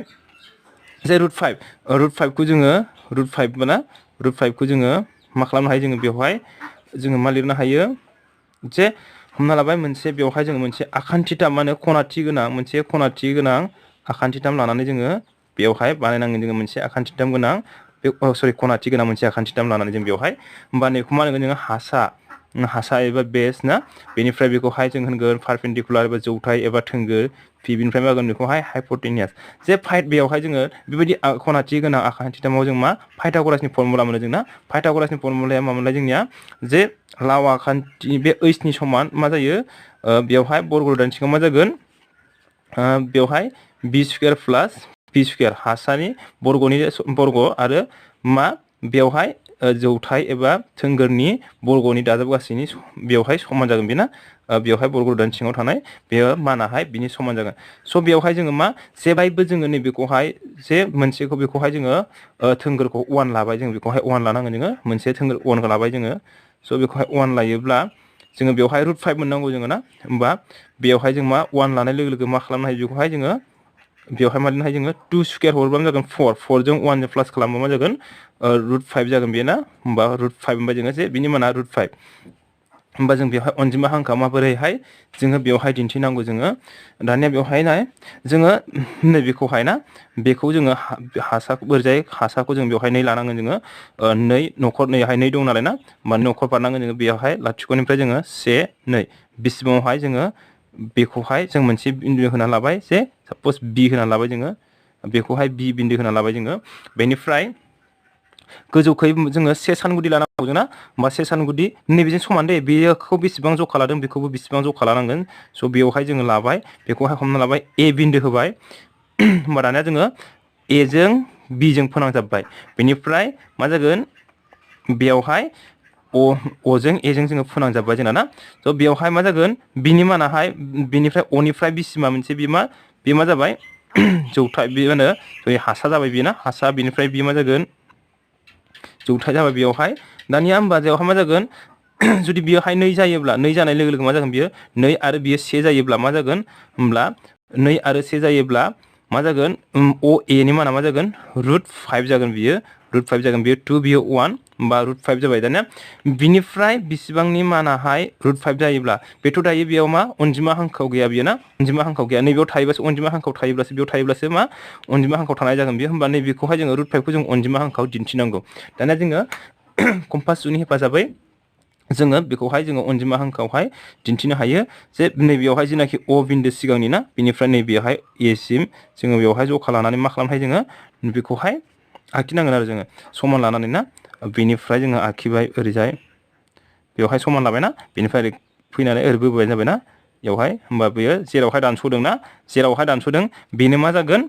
जे रुट 5 खौ जोङो रुट 5 ना रुट 5 खौ जोङो मा खालामनो हायो जोङो बेवहाय जोङो मा लिरनो हायो जे हमना लाबाय मोनसे बेवहाय जोङो मोनसे आखान्थिथाम माने खनाथि गोनां मोनसे खनाथि गोनां आखान्थिथाम लानानै जोङो बेवहाय बानायनांगोन जोङो मोनसे आखान्थिथाम गोनां बे सरि खनाथि गोनां मोनसे आखान्थिथाम लानानै जों बेवहाय होमबा नैखौ मा होनगोन जोङो हासा एबा बेस ना बेनिफ्राय बेखौहाय जों होनगोन पारपेन्डिकुलार एबा जौथाय एबा थोंगोर पि बिनिफ्राय मा होनगोन बेखौहाय हाइपटेनियास जे बेवहाय जोङो बेबायदि खनाथि गोनां आखान्थिथामाव जों मा पाइथागरासनि फर्मुला मोनो जोंना पाइथागरासनि फर्मुलाया मामोनलाय जोंनिया जे लाव आखान्थि बे ओइसनि समान मा जायो बेवहाय बर्ग रोदानि सिङाव मा जागोन बेवहाय बि स्कुवेर प्लास पि स्कुवेर हासानि बर्ग आरो मा बेवहाय जौथाय एबा थोंगोरनि बर्गनि दाजाबगासैनि बेवहाय समान जागोन बेना बेवहाय बर्ग रोदानि सिङाव थानाय बेयो मानाहाय बिनि समान जागोन स' बेवहाय जोङो मा जेबायबो जोङो नैबेखौहाय जे मोनसेखौ बेखौहाय जोङो थोंगोरखौ 1 लाबाय जों बेखौहाय 1 लानांगोन जोङो मोनसे थोंगोर 1 लाबाय जोङो स' बेखौहाय 1 लायोब्ला जोङो बेवहाय रुट 5 मोननांगौ जोङो ना होमबा बेवहाय जों मा 1 लानाय लोगो लोगो मा खालामनो हायो बेखौहाय जोङो बेवहाय मा लिरनो हायो जोङो 2 स्कुवेर हरोब्ला जागोन 4 जों 1 जों प्लास खालामबा मा जागोन रुट 5 जागोन बेयो ना होमबा रुट 5 होनबा जोङो जे बिनि माना रुट 5 होमबा जों बेवहाय अनजिमा हांखोआ माबोरैहाय जोङो बेवहाय दिन्थिनांगौ जोङो दानिया बेवहाय नाय जोङो नैबेखौहाय ना बेखौ जोङो हासाखौ जों बेवहाय 2 लानांगोन जोङो 2 न'खर नैहाय 2 दं नालाय ना होमबा न'खर बारनांगोन जोङो बेवहाय लाथिख'निफ्राय जोङो 1 2 बिसिबाङावहाय जोङो बेखौहाय जों मोनसे बिन्दु होना लाबाय जे साप'ज बि होना लाबाय जोङो बेखौहाय बि बिन्दु होना लाबाय जोङो बेनिफ्राय गोजौखै जोङो 1 सानगुदि लानांगौ जोंना होमबा 1 सानगुदि नैबेजों समान दे बेखौ बेसेबां जखा लादों बेखौबो बेसेबां जखा लानांगोन स' बेवहाय जोङो लाबाय बेखौहाय हमना लाबाय ए बिन्दु होबाय होमबा दानिया जोङो ए जों बि जों फोनांजाबबाय बेनिफ्राय मा जागोन बेवहाय अजों एजों जोङो फोनांजाबबाय जोंना ना स' बेवहाय मा जागोन बिनि मानाहाय बिनिफ्राय अनिफ्राय बिसिमा मोनसे बे मा जाबाय जौथाय बे मा होनो हासा जाबाय बेना हासा बिनिफ्राय बे मा जागोन जौथाय जाबाय बेवहाय दानिया होमबा बेवहाय मा जागोन जुदि बेवहाय 2 जायोब्ला 2 जानाय लोगो लोगो मा जागोन बियो 2 आरो बियो 1 जायोब्ला मा जागोन होमब्ला 2 आरो 1 जायोब्ला मा जागोन अ ए नि माना मा जागोन रुट 5 जागोन बियो रुट 5 जागोन बियो 2 बियो 1 होमबा रुट 5 जाबाय दानिया बिनिफ्राय बिसिबांनि मानाहाय रुट 5 जायोब्ला बेथ' दायो बेयाव मा अनजिमा हांखोआव गैया बियो ना अनजिमा हांखोआव गैया नैबेयाव थायोबासो अनजिमा हांखोआव थायोब्लासो बेयाव थायोब्लासो मा अनजिमा हांखोआव थानाय जागोन बियो होमबा नैबेखौहाय जोङो रुट 5 खौ जों अनजिमा हांखोआव दिन्थिनांगौ दानिया जोङो कम्पास जुनि हेफाजाबै जोङो बेखौहाय जोङो अनजिमा हांखोआवहाय दिन्थिनो हायो जे नैबेयावहाय जेनाखि अ बिन्दो सिगांनि ना बेनिफ्राय नैबेयावहाय ए सिम जोङो बेवहाय जखा लानानै मा खालामनो हायो जोङो बेखौहाय आखिनांगोन आरो जोङो समान लानानै ना बेनिफ्राय जोङो आखिबाय ओरैजाय बेवहाय समान लाबायना बेनिफ्राय ओरै फैनानै ओरै बोबाय जाबाय ना बेवहाय होमबा बेयो जेरावहाय दानस'दों ना जेरावहाय दानस'दों बेनो मा जागोन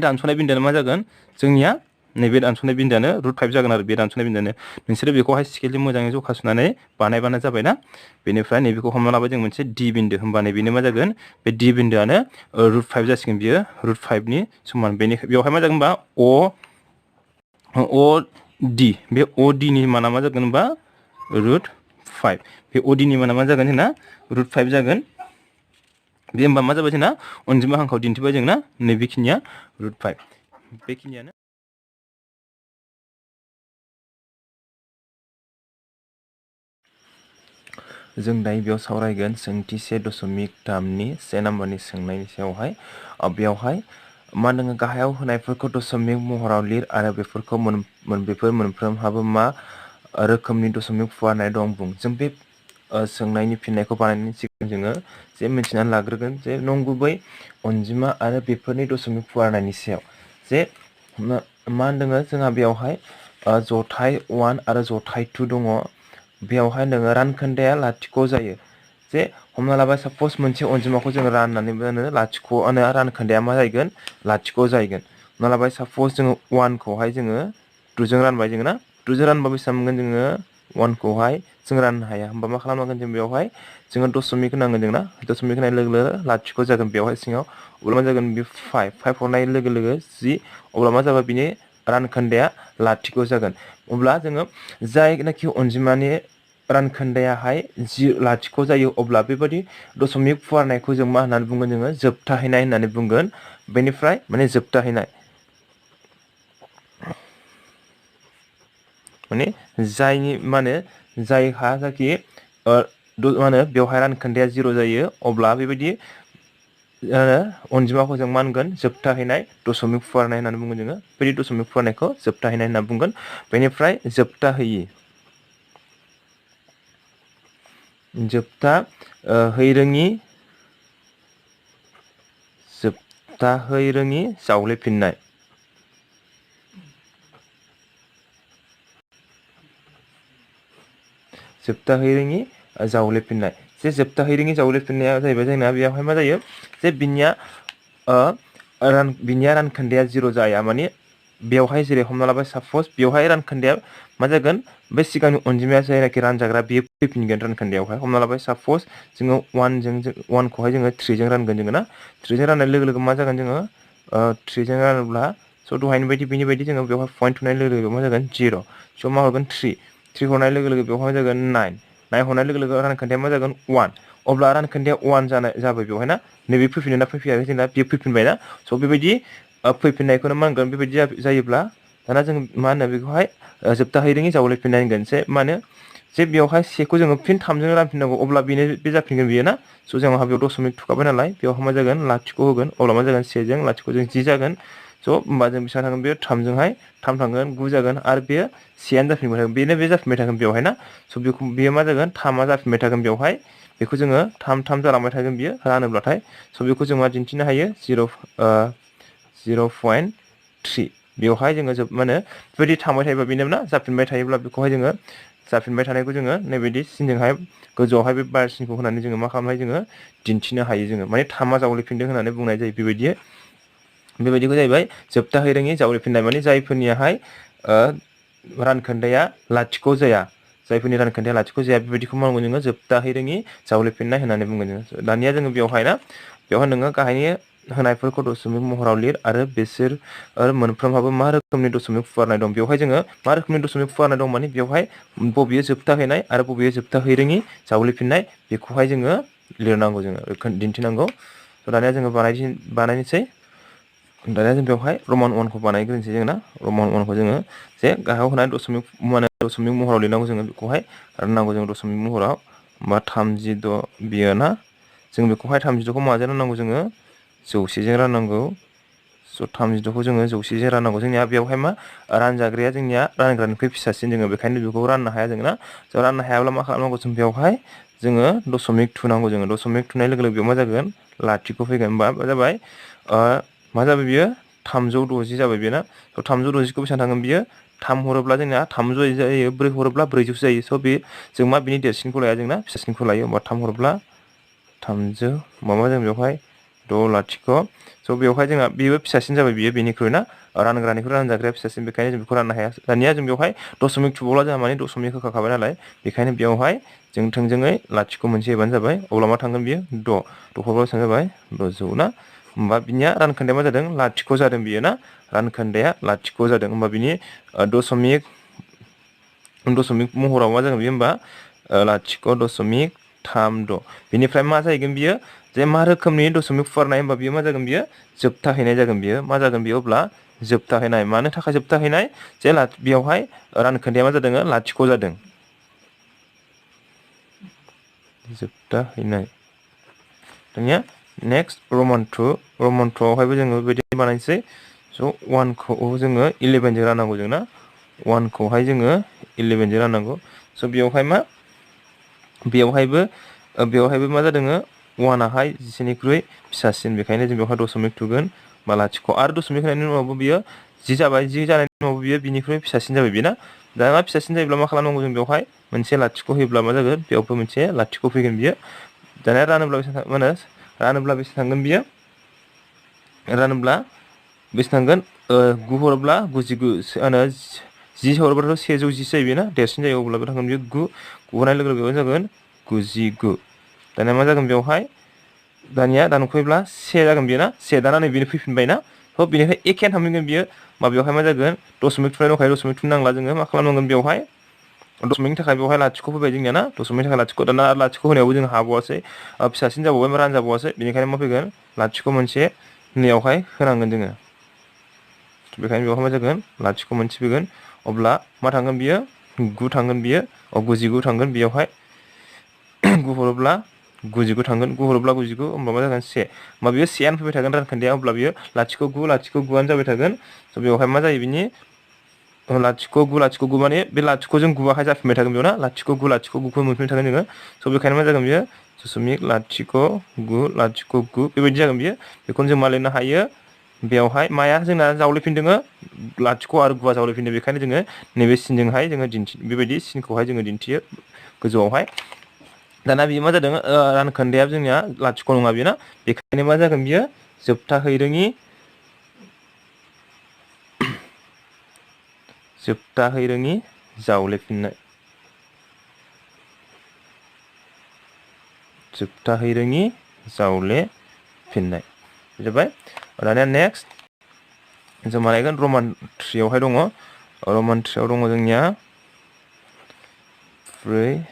दानस'नाय बिन्दोआनो मा जागोन जोंनिया नैबे दानस'नाय बिन्दोआनो √5 जागोन आरो बे दानस'नाय बिन्दोआनो नोंसोरो बेखौहाय स्केलजों मोजाङै जखा सुनानै बानायबानो जाबायना बेनिफ्राय नैबेखौ हमना लाबाय जों मोनसे d बिन्दो होमबा नैबेनो मा जागोन बे d बिन्दोआनो √5 जासिगोन बियो √5 नि समान बेवहाय मा जागोन होनबा OD बे OD नि माना मा जागोन होनबा √5 बे OD नि माना मा जागोन जोंना √5 जागोन बे होमबा मा जाबाय जोंना अनजिमा हांखोआव दिन्थिबाय जोंना नैबेखिनिया √5 बेखिनियानो जों दायो बेयाव सावरायगोन सोंथि 1.3 नि 1 नाम्बारनि सोंनायनि सायावहाय बेयावहाय मा नोङो गाहायाव होनायफोरखौ दशमिक महराव लिर आरो बेफोरखौ बेफोर मोनफ्रोमहाबो मा रोखोमनि दशमिक फुवारनाय दं बुं जों बे सोंनायनि फिननायखौ बानायनायनि सिगां जोङो जे मिथिनानै लाग्रोगोन जे नंगुबै अनजिमा आरो बेफोरनि दशमिक फुवारनायनि सायाव जे मा होनदों जोंहा बेयावहाय जथाय 1 आरो जथाय 2 दङ बेयावहाय नोङो रानखोन्दाया लाथिख' जायो जे हमना लाबाय साप'ज मोनसे अनजिमाखौ जोङो राननानै मोनो लाथिख'आनो रानखोन्दाया मा जाहैगोन लाथिख' जाहैगोन हमना लाबाय साप'ज जोङो 1 खौहाय जोङो 2 जों रानबाय जोङो ना 2 जों रानबा बेसेबां मोनगोन जोङो 1 खौहाय जों राननो हाया होमबा मा खालामनांगोन जों बेयावहाय जोङो दशमिक होनांगोन जोंना दशमिक होनाय लोगो लोगो लाथिख' जागोन बेयावहाय सिङाव अब्ला मा जागोन बे 5 हरनाय लोगो लोगो 10 अब्ला मा जाबाय बिनि रानखोन्दाया लाथिख' जागोन अब्ला जोङो जायनाखि अनजिमानि रानखोन्दायाहाय लाथिख' जायो अब्ला बेबायदि दशमिक फुवारनायखौ जों मा होननानै बुंगोन जोङो जोबथाहैनाय होननानै बुंगोन बेनिफ्राय माने जोबथाहैनाय माने जायनि माने जायहा जाखि मा होनो बेवहाय रानखोन्दाया 0 जायो अब्ला बेबायदि अनजिमाखौ जों मा होनगोन जोबथाहैनाय दशमिक फुवारनाय होननानै बुंगोन जोङो बे दशमिक फुवारनायखौ जोबथाहैनाय होनना बुंगोन बेनिफ्राय जोबथाहैयि जोबथाहै रोङि जावलेफिननाय जोबथाहैरोङि जावलेफिननाय जे जोबथाहैरोङि जावलेफिननाया जाहैबाय जोंना बेयावहाय मा जायो जे बिनिया रानखोन्दाया 0 जाया माने बेवहाय जेरै हमना लाबाय साप'ज बेवहाय रानखोन्दाया मा जागोन बे सिगांनि अनजिमाया जायनाखि रानजाग्रा बेयो फैफिनगोन रानखोन्दायावहाय हमना लाबाय साप'ज जोङो 1 खौहाय जोङो 3 जों रानगोन जोङो ना 3 जों राननाय लोगो लोगो मा जागोन जोङो 3 जों रानोब्ला स' दहायनि बायदि बिनि बायदि जोङो बेवहाय पइन्ट थुनाय लोगो लोगो मा जागोन 0 स' मा हरगोन 3 हरनाय लोगो लोगो बेवहाय जागोन 9 हरनाय लोगो लोगो रानखोन्दाया मा जागोन 1 अब्ला रानखोन्दाया 1 जाबाय बेवहाय ना नैबे फैफिनना फैफिनाखै जोंना बेयो फैफिनबाय ना स' बेबायदि फैफिननायखौनो मा होनगोन बेबायदि जायोब्ला दाना जों मा होनो बेखौहाय जोबथाहैरोङि जावलेफिननाय होनगोन जे मा होनो जे बेवहाय 1 जोङो फिन 3 जों रानफिननांगौ अब्ला बेनो बे जाफिनगोन बियो ना स' जोंहा बेयाव दशमिक थुखाबाय नालाय बेवहाय मा जागोन लाथिख' होगोन अब्ला मा जागोन 1 जों लाथिख' जों 10 जागोन स' होमबा जों बेसेबां थांगोन बेयो 3 जोंहाय 3 थांगोन 9 जागोन आरो बेयो 1 जाफिनबाय थागोन बेनो बे जाफिनबाय थागोन बेवहाय ना स' बेयो मा जागोन 3 जाफिनबाय थागोन बेवहाय बेखौ जोङो 3 जालांबाय थागोन बियो रानोब्लाथाय स' बेखौ जों मा दिन्थिनो हायो 0.3 बेवहाय जोङो मा होनो बेबायदि थांबाय थायोब्ला बेनो ना जाफिनबाय थायोब्ला बेखौहाय जोङो जाफिनबाय थानायखौ जोङो नैबायदि सिनजोंहाय गोजौआवहाय बे बार सिनखौ होनानै जोङो मा खालामनो हायो जोङो दिन्थिनो हायो जोङो माने 3 जावलेफिनदों होननानै बुंनाय जायो बेबायदिखौ जाहैबाय जोबथाहैरोङि जावलेफिननाय माने जायफोरनियाहाय रानखोन्दाया लाथिख' जाया जायफोरनि रानखोन्दाया लाथिख' जाया बेबायदिखौ मावगोन जोङो जोबथाहैरोङि जावलेफिननाय होननानै बुंगोन जोङो दानिया जोङो बेवहाय नोङो गाहायनि होनायफोरखौ दशमिक महराव लिर आरो बिसोर मोनफ्रोमहाबो मा रोखोमनि दशमिक फुवारनाय दं बेवहाय जोङो मा रोखोमनि दशमिक फुवारनाय दं माने बेवहाय बबेयो जोबथाहैनाय आरो बबेयो जोबथाहैरोङि जावलेफिननाय बेखौहाय जोङो लिरनांगौ जोङो दिन्थिनांगौ दानिया जोङो बानायनोसै दानिया जों बेवहाय रमान 1 खौ बानायग्रोनोसै जों ना रमान 1 खौ जोङो जे गाहायाव होनाय दशमिक महराव लिरनांगौ जोङो बेखौहाय राननांगौ जों दशमिक महराव बा 36 बियो ना जों बेखौहाय 36खौ माजों राननांगौ जोङो 100 जों राननांगौ स' 36खौ जोङो 100 जों राननांगौ जोंनिया बेवहाय मा रानजाग्राया जोंनिया रानग्रानिख्रुइ फिसासिन जोङो बेखायनो बेखौ राननो हाया जोङो ना ज' राननो हायाब्ला मा खालामनांगौ जों बेवहाय जोङो दशमिक थुनांगौ जोङो दशमिक थुनाय लोगो लोगो बेयाव मा जागोन लाथिख' फैगोन होनबा जाबाय मा जाबाय बियो 360 जाबाय बेयो ना स' 360खौ बेसेबां थांगोन बियो 3 हरोब्ला जोंना 300 जायो 4 हरोब्ला 400 जायो स' बे जों मा बिनि देरसिनखौ लाया जोंना फिसासिनखौ लायो होमबा 3 हरोब्ला 300 माबा जों बेवहाय द' लाथिख' स' बेवहाय जोंहा बेबो फिसासिन जाबाय बियो बेनिख्रुइ ना रानग्रानिख्रुइ रानजाग्राया फिसासिन बेखायनो जों बेखौ राननो हाया दानिया जों बेवहाय दशमिक थुबावला जोंहा माने दशमिक होखाखाबाय नालाय बेखायनो बेवहाय जों थोंजोङै लाथिख' मोनसे होबानो जाबाय अब्ला मा थांगोन बियो द' हरब्ला बेसेबां जाबाय 600 ना होमबा बिनिया रानखोन्दाया मा जादों लाथिख' जादों बियो ना रानखोन्दाया लाथिख' जादों होमबा बिनि दशमिक महराव मा जागोन बियो होमबा लाथिख' दशमिक 3 बिनिफ्राय मा जाहैगोन बियो जे मा रोखोमनि दशमिक फुवारनाय होमबा बियो मा जागोन बियो जोबथाहैनाय जागोन बियो मा जागोन बियो अब्ला जोबथाहैनाय मानो थाखाय जोबथाहैनाय जे बेयावहाय रानखोन्दाया मा जादों लाथिख' जादों जोबथाहैनाय दानिया नेक्स्ट रमान 2 आवहायबो जोङो बेबायदि बानायनोसै स' 1 खौ जोङो 11 जों राननांगौ जों ना 1 खौहाय जोङो 11 जों राननांगौ स' बेवहायबो मा जादों 1 आहाय 10निख्रुइ फिसासिन बेखायनो जों बेवहाय दशमिक थुगोन बा लाथिख' आरो दशमिक होनायनि उनावबो बियो 10 जाबाय 10 जानायनि उनाव बियो बिनिख्रुइ फिसासिन जाबाय बेना दा मा फिसासिन जायोब्ला मा खालामनांगौ जों बेवहाय मोनसे लाथिख' होयोब्ला मा जागोन बेयावबो मोनसे लाथिख' फैगोन बियो दानिया रानोब्ला बेसे थांगोन बियो रानोब्ला बेसे थांगोन 9 हरोब्ला 99 10 हरोब्लाथ' 110 जायो बेना देरसिन जायो अब्ला बे थांगोन बियो 9 होनाय लोगो लोगो जागोन 99 दानिया मा जागोन बेवहाय दानिया दानख'योब्ला 1 जागोन बियो ना 1 दाना नैबेनो फैफिनबाय ना थ' बेनिफ्राय एखेयानो थांफिनगोन बियो माबायावहाय मा जागोन दशमिक थुनाय दंखायो दशमिक थुनो नांला जोङो मा खालामनांगोन बेवहाय दशमिकनि थाखाय बेवहाय लाथिख' फैबाय जोंनिया ना दशमिकनि थाखाय लाथिख' दाना लाथिख' होनायावबो जों हाबावासै फिसासिन जाबावबाय रानजाबावासै बेनिखायनो मा फैगोन लाथिख' मोनसे नैयावहाय होनांगोन जोङो बेखायनो बेवहाय मा जागोन लाथिख' मोनसे फैगोन अब्ला मा थांगोन बियो 9 थांगोन बियो 99 थांगोन बेयावहाय 9 हरोब्ला 99 थांगोन 9 हरोब्ला 99 होमबा मा जागोन 1 होमबा बियो 1 फैबाय थागोन रानखोन्दाया अब्ला बियो लाथिख' 9 जाबाय थागोन स' बेवहाय मा जायो बिनि लाथिख' 9 माने बे लाथिख' जों 9 आहाय जाफिनबाय थागोन बेयाव ना लाथिख' 9 खौ मोनफिनबाय थागोन जोङो स' बेखायनो मा जागोन बियो दशमिक लाथिख' 9 बेबायदि जागोन बियो बेखौनो जों मा लिरनो हायो बेवहाय माया जोंना जावलेफिनदों लाथिख' आरो 9 जावलेफिनदों बेखायनो जोङो नैबे सिनजोंहाय जोङो बेबायदि सिनखौहाय जोङो दिन्थियो गोजौआवहाय दाना बियो मा जादों रानखोन्दाया जोंनिया लाथिख' नङा बियो ना बेखायनो मा जागोन बियो जोबथाहैरोङि जावलेफिननाय जाबाय दानिया नेक्स्ट जों बानायगोन रमान 3 आवहाय दङ रमान 3 आव दङ जोंनिया 4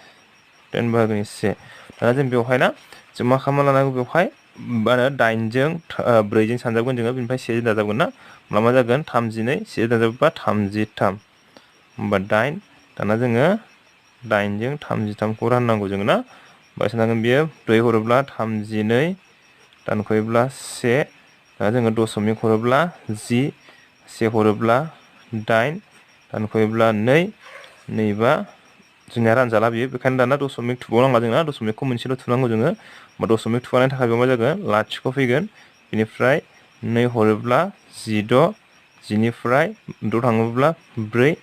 10 बाहागोनि 1 दाना जों बेवहाय ना जों मा खालामना लानांगौ बेवहाय 8 जों 4 जों सानजाबगोन जोङो बेनिफ्राय 1 जों दाजाबगोन ना होमब्ला मा जागोन 32 1 जों दाजाबोबा 33 होमबा 8 दाना जोङो 8 जों 33 खौ राननांगौ जोङो ना बेसेबां जागोन बियो 4 हरोब्ला 32 दानख'योब्ला 1 दा जोङो दशमिक हरोब्ला 10 1 हरोब्ला 8 दानख'योब्ला 2 नैबा जोंनिया रानजाला बियो बेखायनो दाना दशमिक थुबावनांला जोंना दशमिकखौ मोनसेल' थुनांगौ जोङो होमबा दशमिक थुनायनि थाखाय बेयाव मा जागोन लाथिख' फैगोन बेनिफ्राय 2 हरोब्ला 16 10निफ्राय 6 थाङोब्ला 4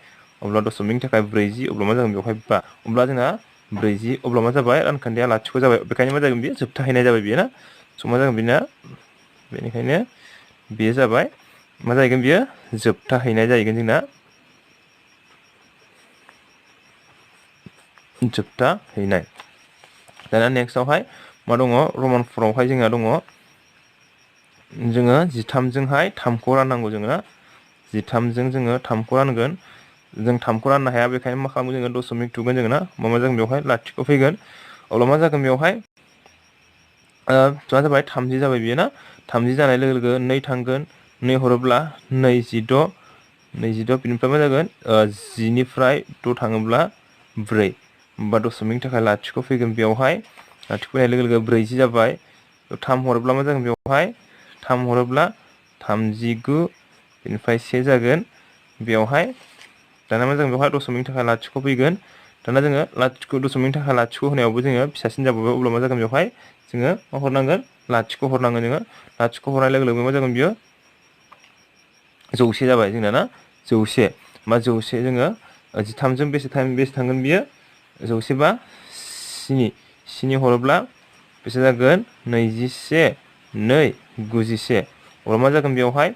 अब्ला दशमिकनि थाखाय 40 अब्ला मा जागोन बेवहाय 5 अब्ला जोंना 40 अब्ला मा जाबाय रानखोन्दाया लाथिख' जाबाय बेखायनो मा जागोन बियो जोबथाहैनाय जाबाय बियो ना स' मा जागोन बिना बेनिखायनो बेयो जाबाय मा जाहैगोन बियो जोबथाहैनाय जाहैगोन जोंना जोबथाहैनाय दाना नेक्स्टआवहाय मा दङ रमान 4 आवहाय जोंहा दङ जोङो 13 जोंहाय 3 खौ राननांगौ जोङो 13 जों जोङो 3 खौ रानगोन जों 3 खौ राननो हाया बेखायनो मा खालामगोन जोङो दशमिक थुगोन जोङो ना मा जागोन बेवहाय लाथिख' फैगोन अब्ला मा जागोन बेवहाय मा जाबाय 30 जाबाय बियो ना 30 जानाय लोगो लोगो 2 थांगोन 2 हरोब्ला 26 बिनिफ्राय मा जागोन 10निफ्राय 6 थाङोब्ला 4 होमबा दशमिकनि थाखाय लाथिख' फैगोन बेवहाय लाथिख' फैनाय लोगो लोगो 40 जाबाय 3 हरोब्ला मा जागोन बेवहाय 3 हरोब्ला 39 बेनिफ्राय 1 जागोन बेवहाय दाना मा जागोन बेवहाय दशमिकनि थाखाय लाथिख' फैगोन दाना जोङो दशमिकनि थाखाय लाथिख' होनायावबो जोङो फिसासिन जाबावबाय अब्ला मा जागोन बेवहाय जोङो मा हरनांगोन लाथिख' हरनांगोन जोङो लाथिख' हरनाय लोगो लोगो मा जागोन बियो 100 जाबाय जोंना ना 100 मा 100 जोङो 13 जों बेसे थांगोन बियो 100 बा 7 हरोब्ला बेसे जागोन 21 नै 91 अब्ला मा जागोन बेवहाय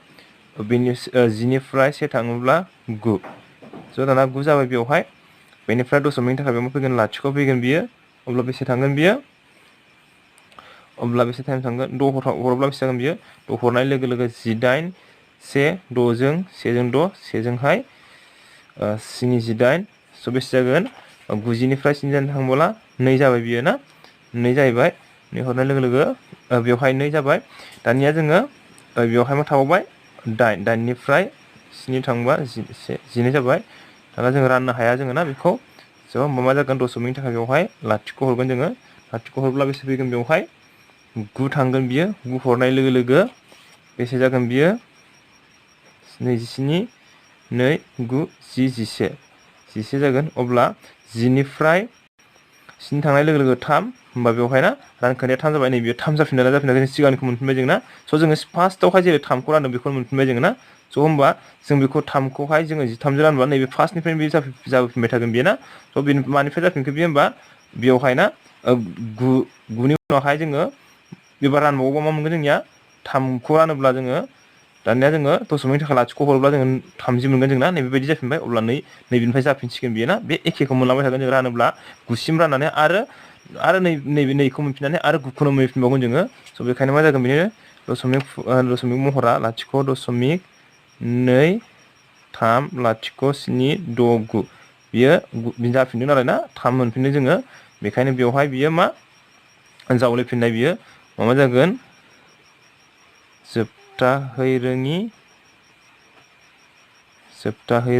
बेनि 10निफ्राय 1 थाङोब्ला 9 स' दाना 9 जाबाय बेवहाय बेनिफ्राय दशमिकनि थाखाय बेयाव मा फैगोन लाथिख' फैगोन बियो अब्ला बेसे थांगोन बियो अब्ला बेसे टाइम थांगोन 6 हरोब्ला बेसे जागोन बियो 6 हरनाय लोगो लोगो 18 1 6 जों 1 जों 6 1 जोंहाय 78 स' बेसे जागोन 90निफ्राय 7 जानो थांबोला 2 जाबाय बियो ना 2 जाहैबाय 2 हरनाय लोगो लोगो बेवहाय 2 जाबाय दानिया जोङो बेवहाय मा थाबावबाय 8 8निफ्राय 7 थांबा 12 जाबाय दाना जों राननो हाया जोङो ना बेखौ स' होमबा मा जागोन दशमिकनि थाखाय बेवहाय लाथिख' हरगोन जोङो लाथिख' हरब्ला बेसे फैगोन बेवहाय 9 थांगोन बियो 9 हरनाय लोगो लोगो बेसे जागोन बियो 27 2 9 10 11 जागोन अब्ला 10निफ्राय 7 थांनाय लोगो लोगो 3 होमबा बेवहाय ना रानखोनाया 3 जाबाय नै बेयो 3 जाफिनना जाफिनाखै सिगांनिखौ मोनफिनबाय जों ना स' जोङो फार्स्टआवहाय जेरै 3खौ रानदों बेखौ मोनफिनबाय जोङो ना स' होमबा जों बेखौ 3खौहाय जोङो 13 जों रानबा नैबे फार्स्टनिफ्राय बे जाबोफिनबाय थागोन बेयो ना स' बेनि मानिफ्राय जाफिनखो बियो होमबा बेवहाय ना 9नि उनावहाय जोङो एबार रानबावोबा मा मोनगोन जोंनिया 3खौ रानोब्ला जोङो दानिया जोङो दशमिकनि थाखाय लाथिख' हरोब्ला जोङो 30 मोनगोन जोंना नैबेबायदि जाफिनबाय अब्ला नैबेनिफ्राय जाफिनसिगोन बेयो ना बे एखेखौ मोनलांबाय थागोन जों रानोब्ला 9सिम राननानै आरो नैबे 2खौ मोनफिननानै आरो 9खौनो मोनफिनबावगोन जोङो स' बेखायनो मा जागोन बेनो दशमिक महरा लाथिख' दशमिक 2 3 लाथिख' 7 6 9 बियो जाफिनदों नालाय ना 3 मोनफिनदों जोङो बेखायनो बेवहाय बियो मा जावलेफिननाय बियो मा जागोन जोबथाहै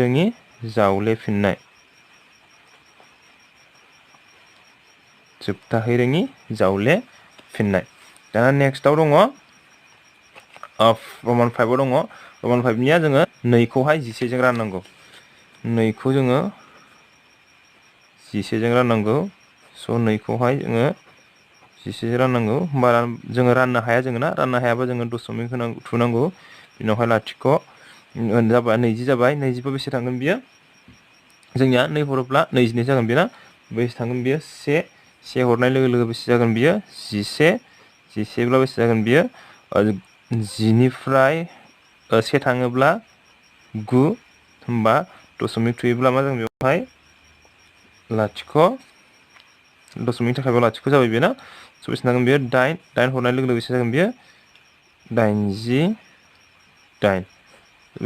रोङि जावलेफिननाय जोबथाहै रोङि जावलेफिननाय दाना नेक्स्टआव दङ रमान 5आव दङ रमान 5निया जोङो 2खौहाय 11 जों राननांगौ 2खौ जोङो 11 जों राननांगौ स' 2खौहाय जोङो 11 जों राननांगौ होमबा जोङो राननो हाया जोङो ना राननो हायाबा जोङो दशमिक थुनांगौ बिनावहाय लाथिख' जाबाय 20 जाबाय 20 बेसे थांगोन बियो जोंनिया 2 हरोब्ला 22 जागोन बेना बेसे थांगोन बियो 1 हरनाय लोगो लोगो बेसे जागोन बियो 11 ब्ला बेसे जागोन बियो 10निफ्राय 1 थाङोब्ला 9 होमबा दशमिक थुयोब्ला मा जागोन बेवहाय लाथिख' दशमिकनि थाखाय लाथिख' जाबाय बेयो ना स' बेसे जागोन बियो 8 हरनाय लोगो लोगो बेसे जागोन बियो 88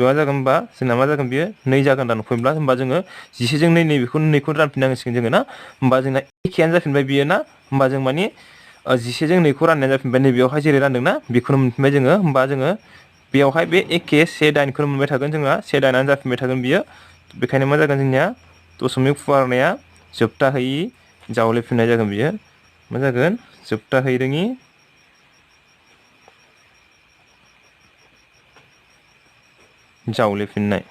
मा जागोन होमबा जोंना मा जागोन बियो 2 जागोन दानख'योब्ला होमबा जोङो 11 जों नैबेखौ 2खौ रानफिननांसिगोन जोङो ना होमबा जोंना एखेयानो जाफिनबाय बियो ना होमबा जों मानि 11 जों 2खौ राननाया जाफिनबाय नैबेयावहाय जेरै रानदोंना बेखौनो मोनफिनबाय जोङो होमबा जोङो बेयावहाय बे एखे 1 8खौनो मोनबाय थागोन जोंहा 1 8आनो जाफिनबाय थागोन बियो बेखायनो मा जागोन जोंनिया दशमिक फुवारनाया जोबथाहैयि जावलेफिननाय जागोन बियो मा जागोन जोबथाहै रोङि जावलेफिननाय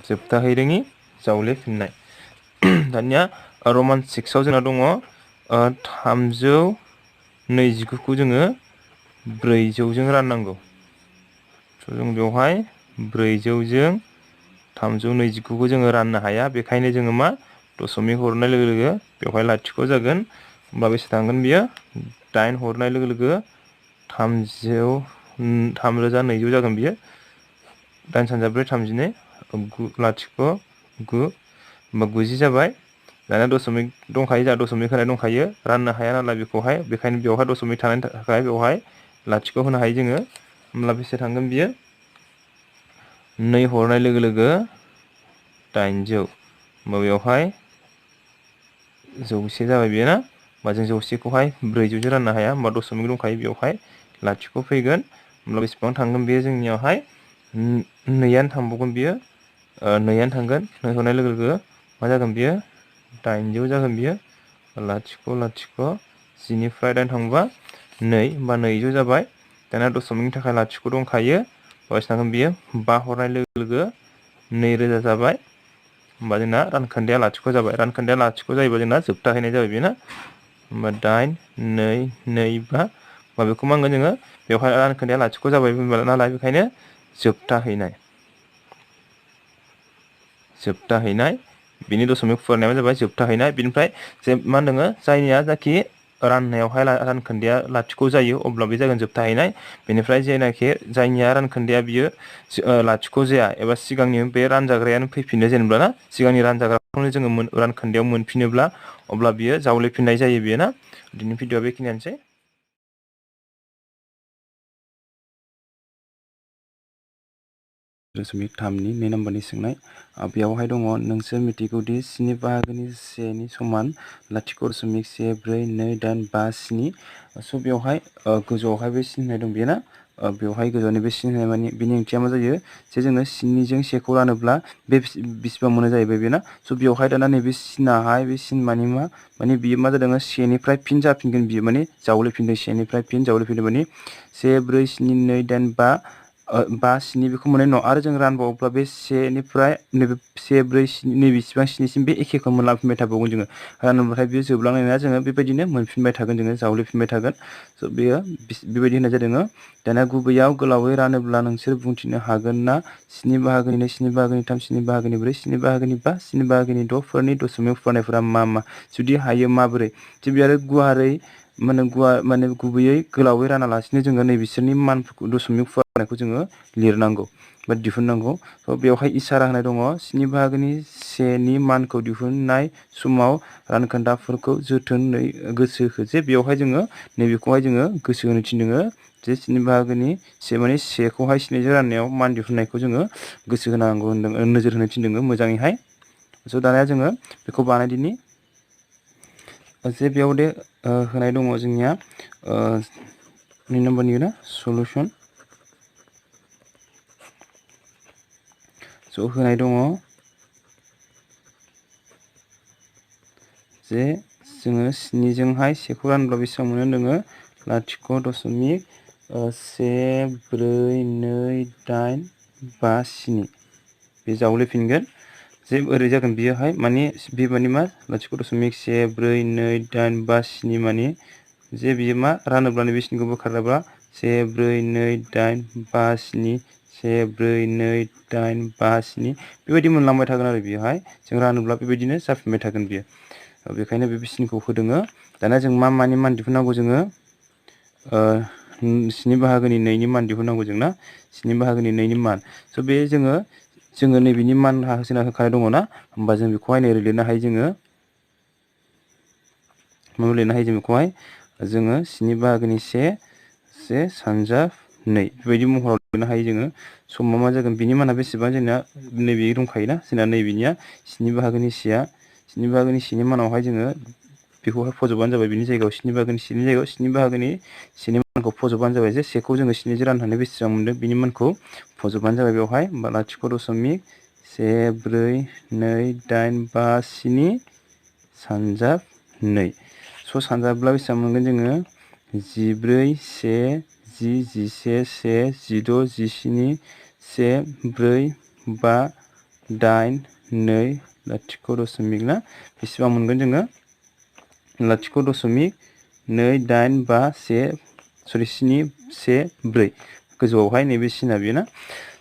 जोबथाहै रोङि जावलेफिननाय दानिया रमान 6आव जोंना दङ 329खौ जोङो 400 जों राननांगौ स' जों बेवहाय 400 जों 329खौ जोङो राननो हाया बेखायनो जोङो मा दशमिक हरनाय लोगो लोगो बेवहाय लाथिख' जागोन होमबा बेसे थांगोन बियो 8 हरनाय लोगो लोगो 3200 जागोन बियो 8 × 4 = 32 लाथिख' 9 होमबा 90 जाबाय दानिया दशमिक दंखायो जोंहा दशमिक होनाय दंखायो राननो हाया नालाय बेखौहाय बेखायनो बेवहाय दशमिक थानायनि थाखाय बेवहाय लाथिख' होनो हायो जोङो होमब्ला बेसे थांगोन बियो 2 हरनाय लोगो लोगो 800 होमबा बेवहाय 100 जाबाय बेयो ना होमबा जों 100खौहाय 400 जों राननो हाया होमबा दशमिक दंखायो बेवहाय लाथिख' फैगोन होमब्ला बेसेबां थांगोन बेयो जोंनियावहाय 2आनो थांबावगोन बियो 2आनो थांगोन 2 हरनाय लोगो लोगो मा जागोन बियो 800 जागोन बियो लाथिख' लाथिख' 10निफ्राय 8 थांबा 2 होमबा 200 जाबाय दाना दशमिकनि थाखाय लाथिख' दंखायो बेसे थांगोन बियो 5 हरनाय लोगो लोगो 2000 जाबाय होमबा जोंना रानखोन्दाया लाथिख' जाबाय रानखोन्दाया लाथिख' जायोबा जोंना जोबथाहैनाय जाबाय बेना होमबा 8 2 2 5 होमबा बेखौ मा होनगोन जोङो बेवहाय रानखोन्दाया लाथिख' जाबाय नालाय बेखायनो जोबथाहैनाय बिनि दशमिक फुवारनाया जाबाय जोबथाहैनाय बिनिफ्राय जे मा होनदों जायनिया जाखि राननायावहाय रानखोन्दाया लाथिख' जायो अब्ला बे जागोन जोबथाहैनाय। बेनिफ्राय जेनाखि जायनिया रानखोन्दाया बियो लाथिख' जाया एबा सिगांनि बे रानजाग्रायानो फैफिनो जेनेबा ना सिगांनि रानजाग्राखौनो जोङो रानखोन्दायाव मोनफिनोब्ला अब्ला बियो जावलेफिननाय जायो बियो ना। दिनै भिडिअआ बेखिनियानोसै। दशमिक 3नि 2 नम्बरनि सोंनाय बेयावहाय दङ नोंसोर मिथिगौदि 7 बाहागोनि 1 नि समान लाथिख' दशमिक 14285 स' बेवहाय गोजौआवहाय बे सिननाय दं बेयो ना बेवहाय गोजौनि बे सिन होनाय माने बिनि ओंथिया मा जायो जे जोङो 7जों 1खौ रानोब्ला बे बेसेबां मोनो जाहैबाय बेना। स' बेवहाय दाना नैबे सिनाहाय बे सिन माने मा माने बियो मा जादों 1निफ्राय फिन जाफिनगोन बियो माने जावलेफिनदों 1निफ्राय फिन जावलेफिनदों माने 1 4 7 2 8 5 5 7 बेखौ मोननाय नङा आरो जों रानबावोब्ला बे 1निफ्राय नैबे 1 4 7 नैबेसिबां 7सिम बे एखेखौ मोनलांफिनबाय थाबावगोन जोङो रानोब्लाथाय बेयो जोबलांनाय नङा जोङो बेबायदिनो मोनफिनबाय थागोन जोङो जावलेफिनबाय थागोन। स' बेयो बेबायदि होननाय जादों। दाना गुबैयाव गोलावै रानोब्ला नोंसोर बुंथिनो हागोन ना 7 बाहागोनि 2 7 बाहागोनि 3 7 बाहागोनि 4 7 बाहागोनि 5 7 बाहागोनि 6 फोरनि दशमिक फुरायनायफोरा मा मा जुदि हायो माबोरै थिग बे आरो गुवारै माने गुबैयै गोलावै रानालासिनो जोङो नैबिसोरनि मानफोरखौ दशमिक फुरायनायखौ जोङो लिरनांगौ बा दिहुननांगौ। स' बेवहाय इसारा होनाय दङ 7 बाहागोनि 1नि मानखौ दिहुननाय समाव रानखोन्दाफोरखौ जोथोनै गोसो हो जे बेवहाय जोङो नैबेखौहाय जोङो गोसो होनो थिनदों जे 7 बाहागोनि 1 माने 1खौहाय 7जों राननायाव मान दिहुननायखौ जोङो गोसो होनांगौ होनदों नोजोर होनो थिनदों मोजाङैहाय। स' दानिया जोङो बेखौ बानायदिनि जे बेयाव दे होनाय दङ जोंनिया 2 नम्बरनि ना सलुसन स' होनाय दङ जे जोङो 7जोंहाय 1खौ रानब्ला बेसेबां मोनो होनदोङो लाथिख' दशमिक 1 4 2 8 5 7 बे जावलेफिनगोन जे ओरै जागोन बियोहाय माने बे माने मा लाथिख' दशमिक 1 4 2 8 5 7 माने जे बियो मा रानोब्ला नैबे सिनखौ बोखारोब्ला 1 4 2 8 5 7 1 4 2 8 5 7 बेबायदि मोनलांबाय थागोन आरो बेयावहाय जों रानोब्ला बेबायदिनो जाफिनबाय थागोन बियो। बेखायनो बे सिनखौ होदोङो। दाना जों मा मानि मान दिहुननांगौ जोङो 7 बाहागोनि 2नि मान दिहुननांगौ जोंना 7 बाहागोनि 2नि मान स' बे जोङो नैबेनि मान होना होखानाय दङ ना होमबा जों बेखौहाय नै लिरनो हायो जोङो मा लिरनो हायो जों बेखौहाय जोङो 7 बाहागोनि 1 सानजाब 2 बेबायदि महराव लिरनो हायो जोङो। समा मा जागोन बिनि माना बेसेबां जोंना नैबे दंखायोना जोंना नैबेनिया 7 बाहागोनि 1आ 7 बाहागोनि 1नि मानावहाय जोङो बेखौहाय फज'बानो जाबाय बिनि जायगायाव 7 बाहागोनि 1नि जायगायाव 7 बाहागोनि 1नि मानखौ फज'बानो जाबाय जे 1खौ जोङो 7जों राननानै बेसेबां मोनदों बिनि मानखौ फज'बानो जाबाय बेवहाय होमबा लाथिख' दशमिक 1 4 2 8 5 7 सानजाब 2 स' सानजाब्ला बेसेबां मोनगोन जोङो 14 1 10 11 1 16 17 1 4 5 8 2 लाथिख' दशमिक ना बेसेबां मोनगोन जोङो लाथिख' दशमिक 2 8 5 1 सरि 7 1 4 गोजौआवहाय नैबे सिना बेयो ना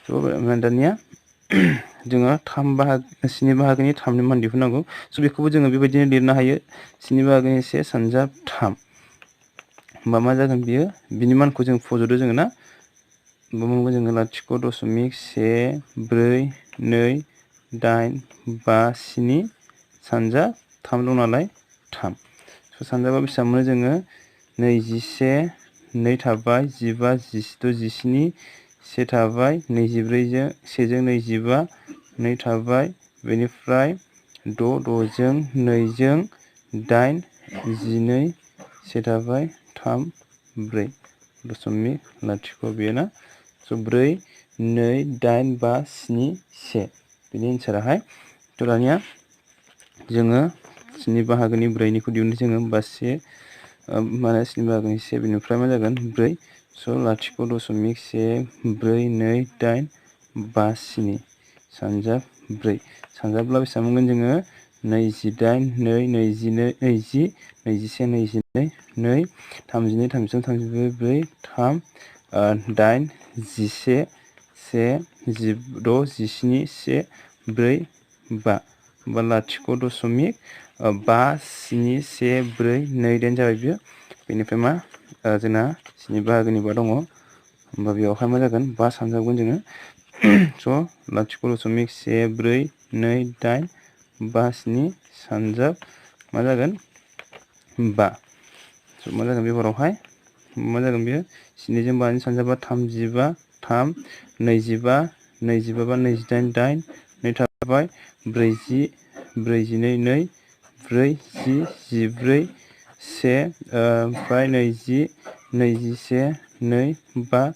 स' दानिया जोङो 7 बाहागोनि 3नि मान दिहुननांगौ स' बेखौबो जोङो बेबायदिनो लिरनो हायो 7 बाहागोनि 1 सानजाब 3 होमबा मा जागोन बियो बिनि मानखौ जों फज'दो जोङो ना होमबा जोङो लाथिख' दशमिक 1 4 2 8 5 7 सानजाब 3 दं नालाय 3 स' सानजाबा बेसेबां मोनो जोङो 21 2 थाबाय 15 16 17 1 थाबाय 24 जों 1 जों 25 2 थाबाय बेनिफ्राय 6 6जों 2 जों 8 12 1 थाबाय 3 4 दशमिक लाथिख' बेयो ना स' 4 2 8 5 7 1 बेनि एन्साराहाय थ' दानिया जोङो 7 बाहागोनि 4निखौ दिहुननो जोङो होमबा 1 माने 7 बाहागोनि 1 बेनिफ्राय मा जागोन 4 स' लाथिख' दशमिक 1 4 2 8 5 7 सानजाब 4 सानजाब्ला बेसेबां मोनगोन जोङो 28 2 22 20 21 22 2 32 33 34 4 3 8 11 1 16 17 1 4 5 होमबा लाथिख' दशमिक 5 7 1 4 2 8 जाबाय बियो बेनिफ्राय मा जोंना 7 बाहागोनि 5 दङ होमबा बेयावहाय मा जागोन 5 सानजाबगोन जोङो स' लाथिख' दशमिक 1 4 2 8 5 7 सानजाब मा जागोन 5 स' मा जागोन बेवहाय मा जागोन बेयो 7 जों 5 जों सानजाबा 35 3 25 25 बा 28 8 2 थाबाय 40 42 2 4 10 14 1 ओमफ्राय 20 21 2 5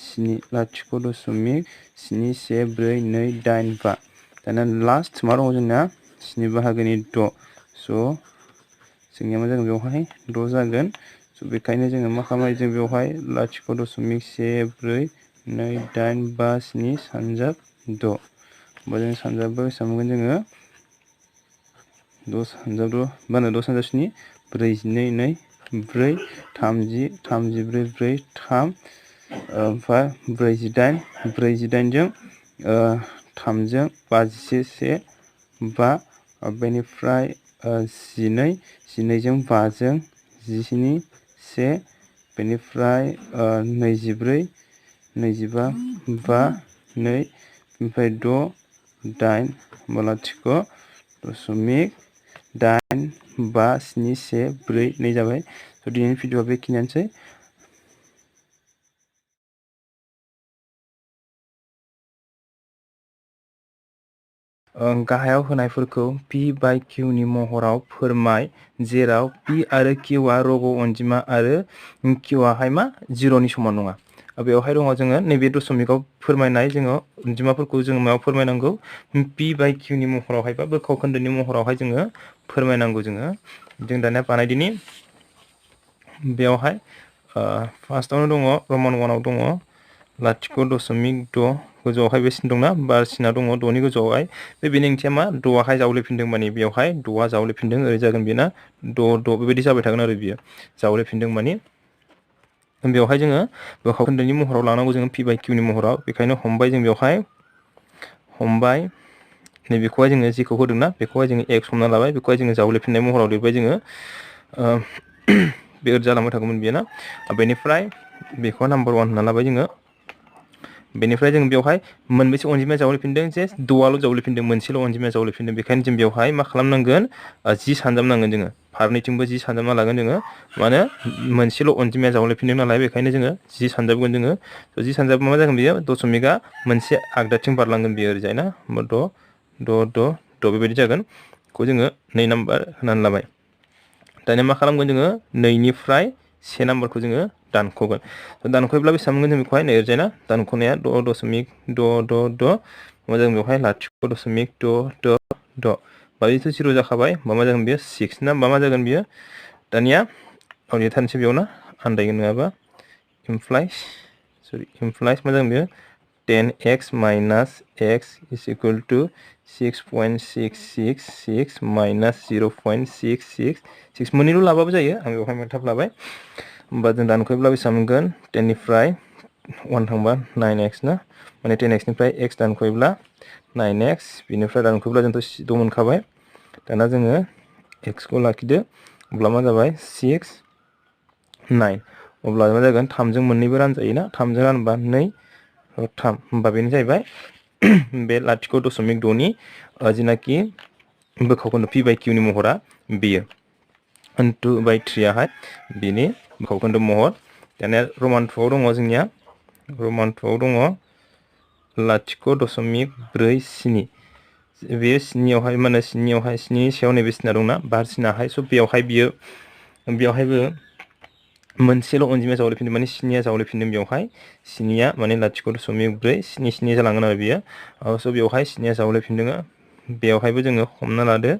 7 लाथिख' दशमिक 7 1 4 2 8 5 दाना लास्ट मा दङ जोंना 7 बाहागोनि 6 स' जोंनिया मा जागोन बेवहाय 6 जागोन स' बेखायनो जोङो मा खालामो जों बेवहाय लाथिख' दशमिक 1 4 2 8 5 7 सानजाब 6 होमबा जों सानजाबा बेसेबां मोनगोन जोङो 6 सानजाब 6 मा होनो 6 सानजाब 7 42 2 4 30 34 4 3 ओमफ्राय 48 48 जों 3 जों 51 1 5 बेनिफ्राय 12 12 जों 5 जों 17 1 बेनिफ्राय 24 25 5 2 बेनिफ्राय 6 8 होमबा लाथिख' दशमिक 8 5 7 1 4 2 जाबाय स' दिनैनि भिडिअआ बेखिनियानोसै गाहायाव होनायफोरखौ p बाय q नि महराव फोरमाय जेराव p आरो q आ रग' अनजिमा आरो q आहाय मा 0 नि समान नङा बेवहाय दङ जोङो नैबे दशमिकआव फोरमायनाय जोङो अनजिमाफोरखौ जोङो मायाव फोरमायनांगौ p बाय q नि महरावहाय बा बोखाव खोन्दोनि महरावहाय जोङो फोरमायनांगौ जों दानिया बानायदिनि बेवहाय फार्स्टआवनो दङ रमान 1 आव दङ लाथिख' दशमिक 6 गोजौआवहाय बे सिन दंना बार सिना दङ 6 नि गोजौआवहाय बेनि ओंथिया मा 6 जावलेफिनदों माने बेवहाय 6 जावलेफिनदों ओरै जागोन बेना 6 बेबायदि जाबाय थागोन आरो बियो जावलेफिनदों माने बेवहाय जोङो बोखाव खोन्दोनि महराव लानांगौ जोङो p बाय q नि महराव बेखायनो हमबाय जों बेवहाय हमबाय नैबेखौहाय जोङो जेखौ होदोंना बेखौहाय जोङो x हमना लाबाय बेखौहाय जोङो जावलेफिननाय महराव लिरबाय जोङो बे ओरै जालांबाय थागौमोन बेयो ना बेनिफ्राय बेखौ नाम्बार 1 होनना लाबाय जोङो बेनिफ्राय जों बेवहाय मोनबेसे अनजिमाया जावलेफिनदों जे 6आल' जावलेफिनदों मोनसेल' अनजिमाया जावलेफिनदों बेखायनो जों बेवहाय मा खालामनांगोन 10 सानजाबनांगोन जोङो फारनैथिंबो 10 सानजाबना लागोन जोङो माने मोनसेल' अनजिमाया जावलेफिनदों नालाय बेखायनो जोङो 10 सानजाबगोन जोङो 10 सानजाबा मा जागोन बेयो दशमिकआ मोनसे आगदाथिं बारलांगोन बेयो ओरैजाय ना 6 6 6 6 बेबायदि जागोन बेखौ जोङो 2 नाम्बार होनानै लाबाय दानिया मा खालामगोन जोङो 2 निफ्राय 1 नाम्बारखौ जोङो दानख'गोन दानख'योब्ला बेसेबां मोनगोन जों बेखौहाय नै ओरैजाय ना दानख'नाया 6 दशमिक 6 6 6 मा जागोन बेवहाय लाथिख' दशमिक 6 6 6 बेथ' 0 जाखाबाय मा जागोन बेयो 6 ना मा जागोन बेयो दानिया थानोसै बेयाव ना आन्दायगोन नङाबा इमप्लाइस मा जागोन बेयो 10x minus x is equal to 6.666 minus 0.666 मोननैल' लाबाबो जायो आं बेवहाय मोनथाम लाबाय होमबा जों दानख'योब्ला बेसेबां मोनगोन 10 निफ्राय 1 थांबा 9x ना माने 10x निफ्राय x दानख'योब्ला 9x बेनिफ्राय दानख'योब्ला जोंथ' 6 मोनखाबाय दाना जोङो x खौ लाखिदो अब्ला मा जाबाय 6 9 अब्ला मा जागोन 3 जों मोननैबो रानजायो ना 3 जों रानबा 2 3 होमबा बेनो जाहैबाय बे लाथिख' दशमिक 6 नि जिनाखि बोखाव खोन्दो p बाय q नि महरा बेयो 2 बाय 3 आहाय बेनि बोखाव खोन्दो महर दानिया रमान 2 आव दङ जोंनिया रमान 2 आव दङ लाथिख' दशमिक 4 7 बे 7 आवहाय मा होनो 7 आवहाय 7 नि सायाव नैबे सिना दंना बार सिनाहाय स' बेयावहाय बियो बेवहायबो मोनसेल' अनजिमाया जावलेफिनदों माने 7 जावलेफिनदों बेवहाय 7 माने लाथिख' दशमिक 4 7 7 जालांगोन आरो बियो स' बेवहाय 7 जावलेफिनदों बेवहायबो जोङो हमना लादो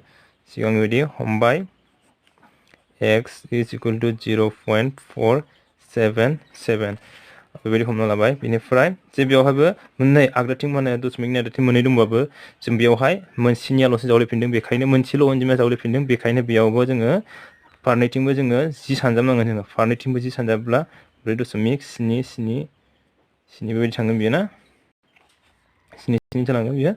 सिगांनि बायदि हमबाय x is equal to 0.477 बेबायदि हमना लाबाय बेनिफ्राय जे बेवहायबो मोननै आगदाथिं माने दशमिकनि आगदाथिं मोननै दंबाबो जों बेवहाय मोनसेनियाल'सो जावलेफिनदों बेखायनो मोनसेल' अनजिमाया जावलेफिनदों बेखायनो बेयावबो जोङो फारनैथिंबो जोङो 10 सानजाबनांगोन जोङो फारनैथिंबो 10 सानजाबब्ला 4.77 बेबायदि थांगोन बियो ना 7 जालांगोन बियो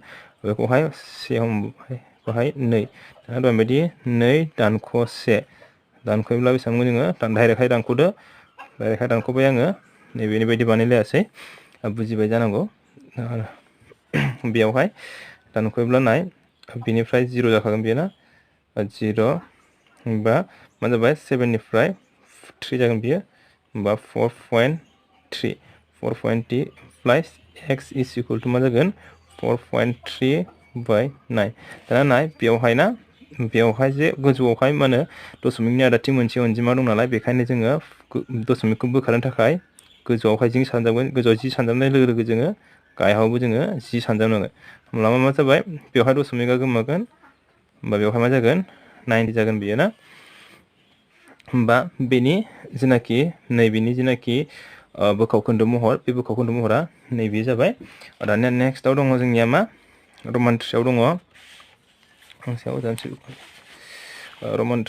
बेखौहाय से हमबाय बेहाय 2 दाना दहाय बायदि 2 दानख' 1 दानख'योब्ला बेसेबां जोङो डाइरेक्टहाय दानख'दो डाइरेक्टहाय दानख'बाय आङो नैबेनि बायदि बानायलायासै बुजिबाय जानांगौ बेयावहाय दानख'योब्ला नाय बिनिफ्राय 0 जाखागोन बेयो ना 0 होमबा मा जाबाय 7 निफ्राय 3 जागोन बियो होमबा 4.3 plus x is equal to मा जागोन 4.3/9 दाना नाय बेयावहाय ना बेयावहाय जे गोजौआवहाय मा होनो दशमिकनि आदाथिं मोनसे अनजिमा दं नालाय बेखायनो जोङो दशमिकखौ बोखारनो थाखाय गोजौआवहाय जि सानजाबगोन गोजौआव जि सानजाबनाय लोगो लोगो जोङो गाहायावबो जोङो जि सानजाबनांगोन होमब्ला मा जाबाय बेवहाय दशमिकआ गोमागोन होमबा बेवहाय मा जागोन 90 जागोन बियो ना होमबा बेनि जेनाखि नैबेनि जेनाखि बोखावखोन्दो महर बे बोखावखोन्दो महरा नैबे जाबाय दानिया नेक्स्टआव दङ जोंनिया मा रमान 3आव दङ रमान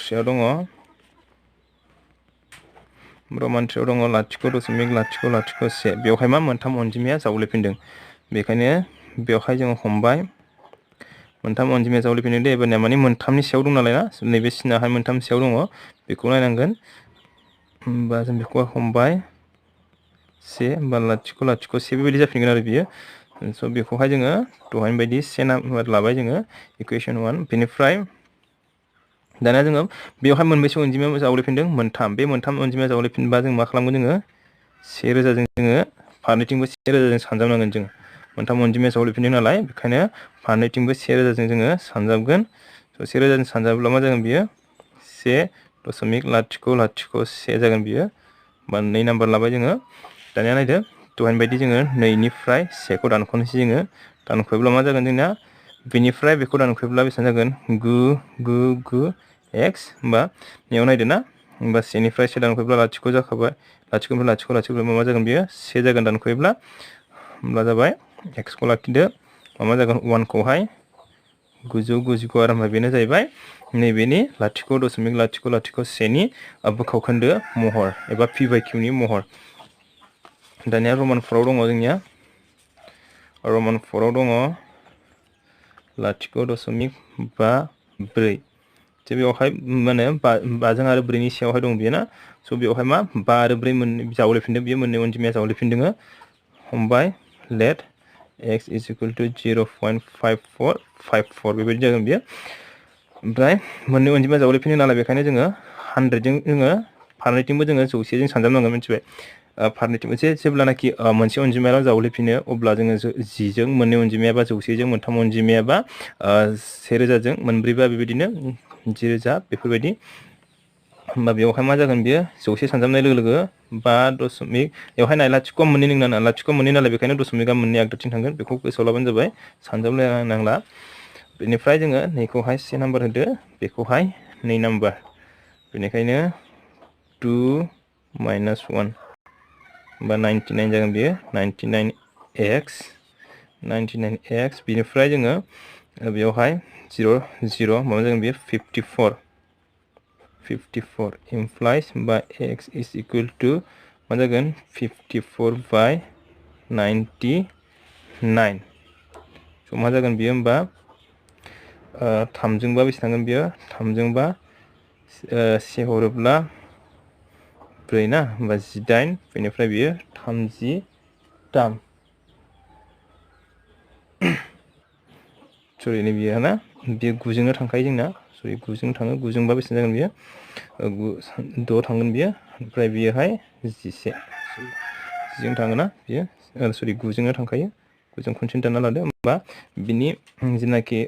3आव दङ लाथिख' दशमिक लाथिख' लाथिख' 1 बेवहाय मा मोनथाम अनजिमाया जावलेफिनदों बेखायनो बेवहाय जोङो हमबाय मोनथाम अनजिमाया जावलेफिनदों दे एबारनिया माने मोनथामनि सायाव दं नालाय ना नैबे सिनाहाय मोनथाम सायाव दङ बेखौ नायनांगोन होमबा जों बेखौ हमबाय 1 होमबा लाथिख' लाथिख' 1 बेबायदि जाफिनगोन आरो बियो स' बेखौहाय जोङो दहायनि बायदि 1 नाम्बार लाबाय जोङो इकुवेशन 1 बेनिफ्राय दानिया जोङो बेवहाय मोनबेसे अनजिमाया जावलेफिनदों मोनथाम बे मोनथाम अनजिमाया जावलेफिनबा जों मा खालामगोन जोङो 1000 जों जोङो फारनैथिंबो 1000 जों सानजाबनांगोन जों मोनथाम अनजिमाया जावलेफिनदों नालाय बेखायनो फारनैथिंबो 1000 जों जोङो सानजाबगोन स' 1000 जों सानजाब्ला मा जागोन बियो 1.001 जागोन बियो बा 2 नाम्बार लाबाय जोङो दानिया नायदो दहायनि बायदि जोङो 2 निफ्राय 1 खौ दानख'नोसै जोङो दानख'योब्ला मा जागोन जोंना बेनिफ्राय बेखौ दानख'योब्ला बेसेबां जागोन 9 x होमबा बेयाव नायदो ना होमबा 1 निफ्राय 1 दानख'योब्ला लाथिख' जाखाबाय लाथिख'निफ्राय लाथिख' मा जागोन बियो 1 जागोन दानख'योब्ला होमब्ला जाबाय x खौ लाखिदो मा जागोन 1 खौहाय 999 आरो ओमफ्राय बेनो जाहैबाय नैबेनि लाथिख' दशमिक लाथिख' लाथिख' 1 नि बोखावखोन्दो महर एबा p/q नि महर दानिया रमान 4आव दङ जोंनिया रमान 4आव दङ लाथिख' दशमिक 5.4 जे बेवहाय माने 5जों आरो 4 नि सायावहाय दं बियो ना स' बेवहाय मा 5 आरो 4 मोननै जावलेफिनदों बियो मोननै अनजिमाया जावलेफिनदों हमबाय let x is equal to 0.5454 बेबायदि जागोन बियो ओमफ्राय मोननै अनजिमा जावलेफिनदों नालाय बेखायनो जोङो 100 जों जोङो फारनैथिंबो जोङो 100 जों सानजाबनांगोन मिथिबाय फारनैथिंबो जेब्लानाखि मोनसे अनजिमाया जावलेफिनो अब्ला जोङो 10 जों मोननै अनजिमाया बा 100 जों मोनथाम अनजिमाया बा 1000 जों मोनब्रै बा बेबायदिनो 1000 बेफोरबायदि होमबा बेवहाय मा जागोन बियो 100 सानजाबनाय लोगो लोगो 5 दशमिक बेवहाय नाय लाथिख' मोननै नोंना लाथिख' मोननै नालाय बेखायनो दशमिकआ मोननै आगदाथिं थांगोन बेखौ गोसोआव लाबानो जाबाय सानजाबलायनांला बेनिफ्राय जोङो नैखौहाय 1 नाम्बार होदो बेखौहाय 2 नाम्बार बेनिखायनो 2 - 1 होमबा 99 जागोन बियो 99x बिनिफ्राय जोङो बेवहाय 0 माबा जागोन बियो 54 implies होमबा x is equal to मा जागोन 54/99 स' मा जागोन बियो होमबा 3 जोंबा बेसे थांगोन बियो 3 जोंबा 1 हरोब्ला 4 ना होमबा 18 बेनिफ्राय बियो 33 सरि नै बियो ना बियो 9 जोंनो थांखायो जोंना सरि 9 जों थाङो 9 जोंबा बेसे जागोन बियो 6 थांगोन बियो ओमफ्राय बियोहाय 11 जों थाङोना बियो सरि 9 जोंनो थांखायो 9 जों खनसेनो दानना लादो होमबा बिनि जेनाखि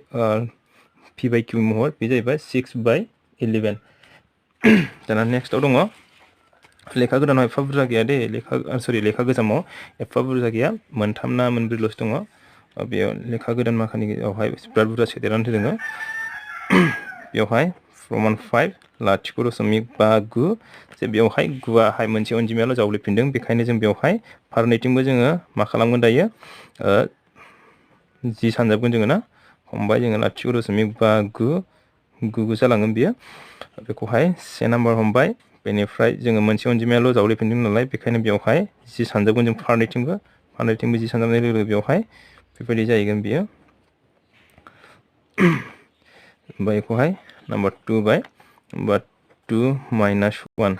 p/q महर बे जाहैबाय 6/11 दाना नेक्स्टआव दङ लेखा गोदानाव एफा बुरजा गैया दे लेखा गोजामाव एफा बुरजा गैया मोनथाम ना मोनब्रैल'सो दङ बेयाव लेखा गोदान माखानियावहाय बिराद बुरजा सोदेरनानै दोङो बेवहाय रमान 5 लाथिख' दशमिक 59 जे बेवहाय 9आहाय मोनसे अनजिमायाल' जावलेफिनदों बेखायनो जों बेवहाय फारनैथिंबो जोङो मा खालामगोन दायो 10 सानजाबगोन जोङो ना हमबाय जोङो लाथिख' दशमिक 59 जालांगोन बियो बेखौहाय 1 नाम्बार हमबाय बेनिफ्राय जोङो मोनसे अनजिमायाल' जावलेफिनदों नालाय बेखायनो बेवहाय 10 सानजाबगोन जों फारनैथिंबो 10 सानजाबनाय लोगो लोगो बेवहाय बेबायदि जाहैगोन बियो बा बेखौहाय नम्बर 2 बाय बा 2 माइनास 1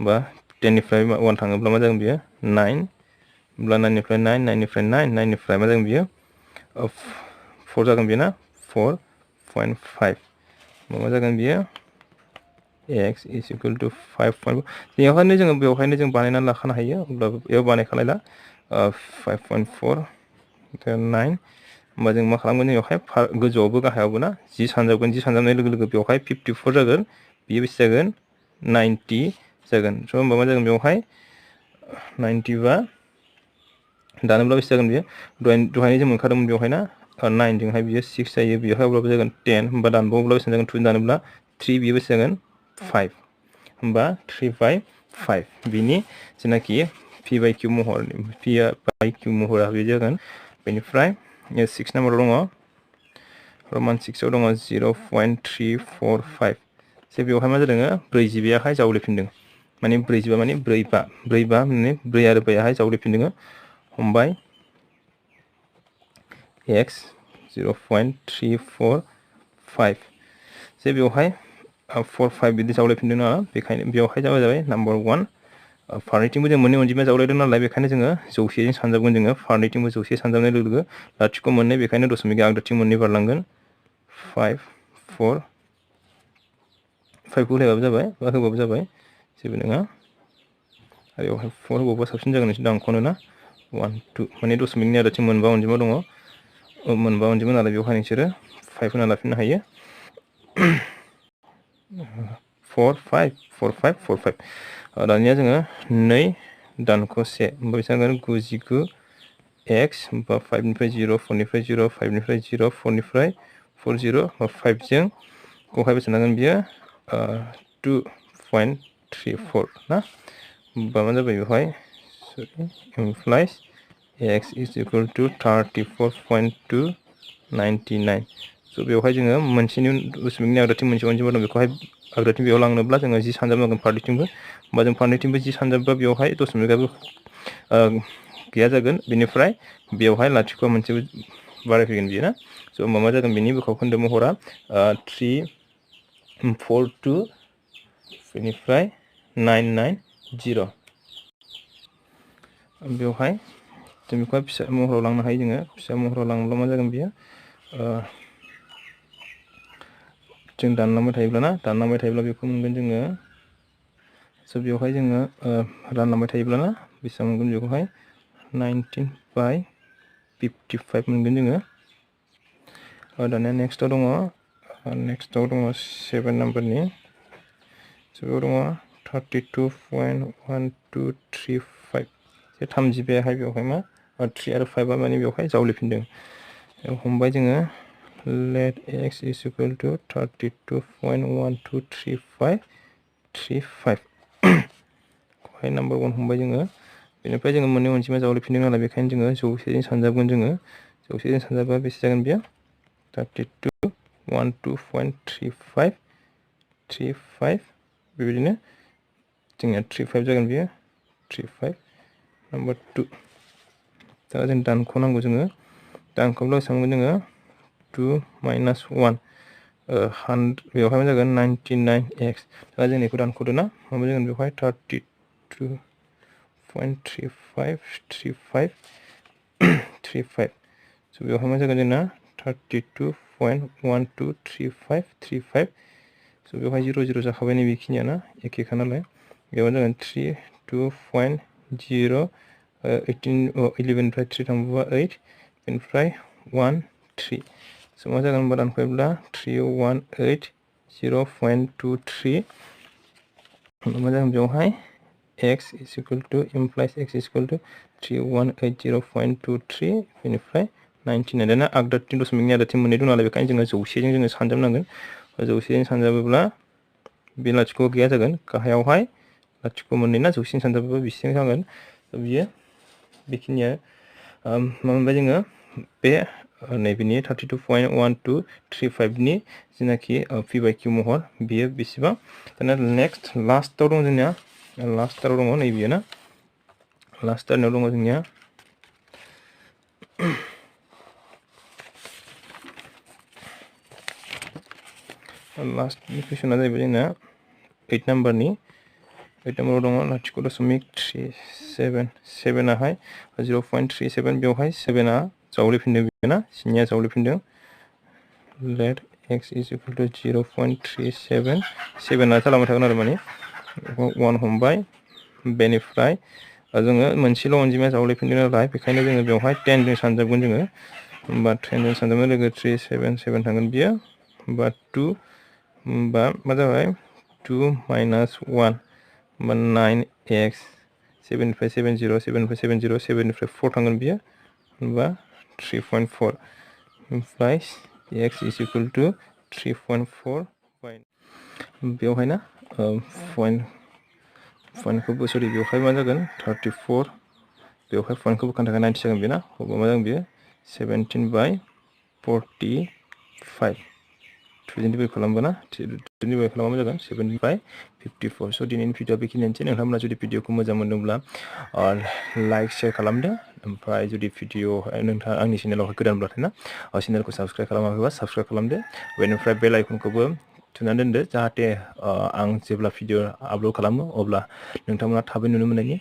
बा 10 निफ्राय 1 थाङोब्ला मा जागोन बियो 9 ब्ला 9 निफ्राय 9 9 निफ्राय 9 9 निफ्राय मा जागोन बियो 4 जागोन बियो ना 4.5 मा जागोन बियो x is equal to 5. बेवहायनो जों बानायनानै लाखानो हायो अब्लाबो बेयाव बानायखालायला 5.4 9 होमबा जों मा खालामगोन बेवहाय गोजौआवबो गाहायावबो ना 10 सानजाबगोन 10 सानजाबनाय लोगो लोगो बेवहाय 54 जागोन बियो बेसे जागोन 90 जागोन स' होमबा मा जागोन बेवहाय 90 बा दानोब्ला बेसे जागोन बियो दहायनो जों मोनखादोंमोन बेवहाय ना 9 जोंहाय बियो 6 जायो बेवहाय अब्लाबो जागोन 10 होमबा दानबावोब्ला बेसे जागोन 2 दानोब्ला 3 बियो बेसे जागोन 5 होमबा 3/5 बिनि जेनाखि p by q महरनि p by q महरा बे जागोन बेनिफ्राय 6 नाम्बाराव दङ रमान 6 आव दङ 0.345 जे बेवहाय मा जादों 40 जावलेफिनदों माने 40 माने 4 माने 4 आरो 5 हाय जावलेफिनदों हमबाय x 0.345 जे बेवहाय 4 5 बिदि जावलेफिनदों नालाय बेखायनो बेवहाय जाबाय नम्बर 1 फारनैथिंबो जों मोननै अनजिमा जावलायदों नालाय बेखायनो जोङो जौसेजों सानजाबगोन जोङो फारनैथिंबो जौसे सानजाबनाय लोगो लोगो लाथिख' मोननै बेखायनो दशमिक आगदाथिं मोननै बारलांगोन 5 4 5 खौ होलायबाबो जाबाय बा होबाबो जाबाय जेबो नङा आरो बेवहाय 4 होबावबा साबसिन जागोन नोंसोर दानख'नो ना 1 2 माने दशमिकनि आगदाथिं मोनबा अनजिमा दङ मोनबा अनजिमा नालाय बेवहाय नोंसोरो 5 होना लाफिननो हायो 4 5 4 5 4 5 दानिया जोङो 2 दानख' 1 होमबा बेसेबां जागोन 99 x होमबा 5 निफ्राय 0 4 निफ्राय 0 5 निफ्राय 0 4 निफ्राय 4 0 5 जों खौहाय बेसेबां जागोन बियो 2.34 ना होमबा मा जाबाय बेवहाय implies x is equal to 34.299 स' बेवहाय जोङो मोनसेनि दशमिकनि आगदाथिं मोनसे अनजिमा दं बेखौहाय आगदाथिं बेयाव लांनोब्ला जोङो 10 सानजाबनांगोन फारनैथिंबो होमबा जों फारनैथिंबो 10 सानजाबबा बेवहाय दशमिकआबो गैया जागोन बेनिफ्राय बेवहाय लाथिख' मोनसे बारायफैगोन बियो ना स' होमबा मा जागोन बेनि बोखावखोन्दो महरा 342 बेनिफ्राय 990 बेवहाय जों बेखौहाय फिसा महराव लांनो हायो जोङो फिसा महराव लाङोब्ला मा जागोन बियो जों दानलांबाय थायोब्ला बेखौ मोनगोन जोङो स' बेवहाय जोङो रानलांबाय थायोब्ला ना बेसेबां मोनगोन बेखौहाय 19/55 मोनगोन जोङो दानिया नेक्स्टआव दङ 7 नाम्बारनि स' बेयाव दङ 32.1235 जे 30 बेवहाय मा 3 आरो 5 माने बेवहाय जावलेफिनदों हमबाय जोङो let x is equal to 32.1235 खौहाय नम्बर 1 हमबाय जोङो बेनिफ्राय जोङो मोननै अनजिमा जावलेफिनदों नालाय बेखायनो जोङो जौसेजों सानजाबगोन जोङो जौसेजों सानजाबा बेसे जागोन बियो 32.1235 बेबायदिनो जोंनिया 35 जागोन बियो 35 नम्बर 2 दा जों दानख'नांगौ जोङो दानख'ब्ला बेसेबां मोनगोन जोङो 2 माइनास 1 बेवहाय मा जागोन 99x दा जों बेखौ दानख'दो ना माबा जागोन बेवहाय 32.35 स' बेवहाय मा जागोन जोंना 32.1235 स' बेवहाय 0 0 जाखाबाय नैबेखिनिया ना एखेखा नालाय बेयाव जागोन 3 11 निफ्राय 3 थांबा 8 बेनिफ्राय 1 3 स' मा जागोन होनबा दानख'योब्ला 3180.23 मा जागोन बेवहाय x is equal to implies x is equal to 3180.23 बेनिफ्राय 99 दाना आगदाथिं दशमिकनि आगदाथिं मोननै दं नालाय बेखायनो जोङो जौसेजों जोङो सानजाबनांगोन जौसेजों सानजाबोब्ला बे लाथिख' गैया जागोन गाहायावहाय लाथिख' मोननै ना जौसेजों सानजाबोब्ला बेसेबां जागोन बियो बेखिनिया मा मोनबाय जोङो बे नैबेनि 32.1235 नि जेनाखि p by q महर बियो बेसेबां दाना नेक्स्ट लास्टआव दं जोंनिया लास्टआव दङ नैबेयो ना लास्टआव दङ जोंनिया लास्ट कुइसना जाहैबाय जोंना 8 नाम्बारनि 8 नाम्बाराव दङ 0.37 7आहाय 0.37 बेवहाय 7आ जावलिफिनदों बेना 7आ जावलिफिनदों let x is equal to 0.37 7आ जालांबाय थागोन आरो माने 1 हमबाय बेनिफ्राय जोङो मोनसेल' अनजिमाया जावलिफिनदों नालाय बेखायनो जोङो बेवहाय 10 जों सानजाबगोन जोङो होमबा 10 जों सानजाबनाय लोगो 377 थांगोन बियो होमबा 2 होमबा मा जाबाय 2 minus 1 होमबा 9x 7 निफ्राय 70 7 निफ्राय 70 7 निफ्राय 4 थांगोन बियो होमबा 3.4 ओमफ्राय x is equal to 3.4 बेवहाय ना पइन्टखौ सरि बेवहाय मा जागोन 34 बेवहाय पइन्टखौ बोखानो थाखाय 90 जागोन बेना अब्ला मा जागोन बियो 17/45 2 डिभाइड खालामोना 2 डिभाइड खालामबा मा जागोन 7/54 स' दिनैनि भिडिअआ बेखिनियानोसै नोंथांमोना जुदि भिडिअखौ मोजां मोनदोंब्ला लाइक शेयार खालामदो ओमफ्राय जुदि भिडिअ नोंथाङा आंनि चेनेलावहाय गोदानब्लाथाय ना चेनेलखौ साबस्क्राइब खालामाखैबा साबस्क्राइब खालामदो बेनिफ्राय बेल आइकनखौबो थुनानै दोनदो जाहाथे आं जेब्ला भिडिअ आपल'ड खालामो अब्ला नोंथांमोना थाबै नुनो मोननायनि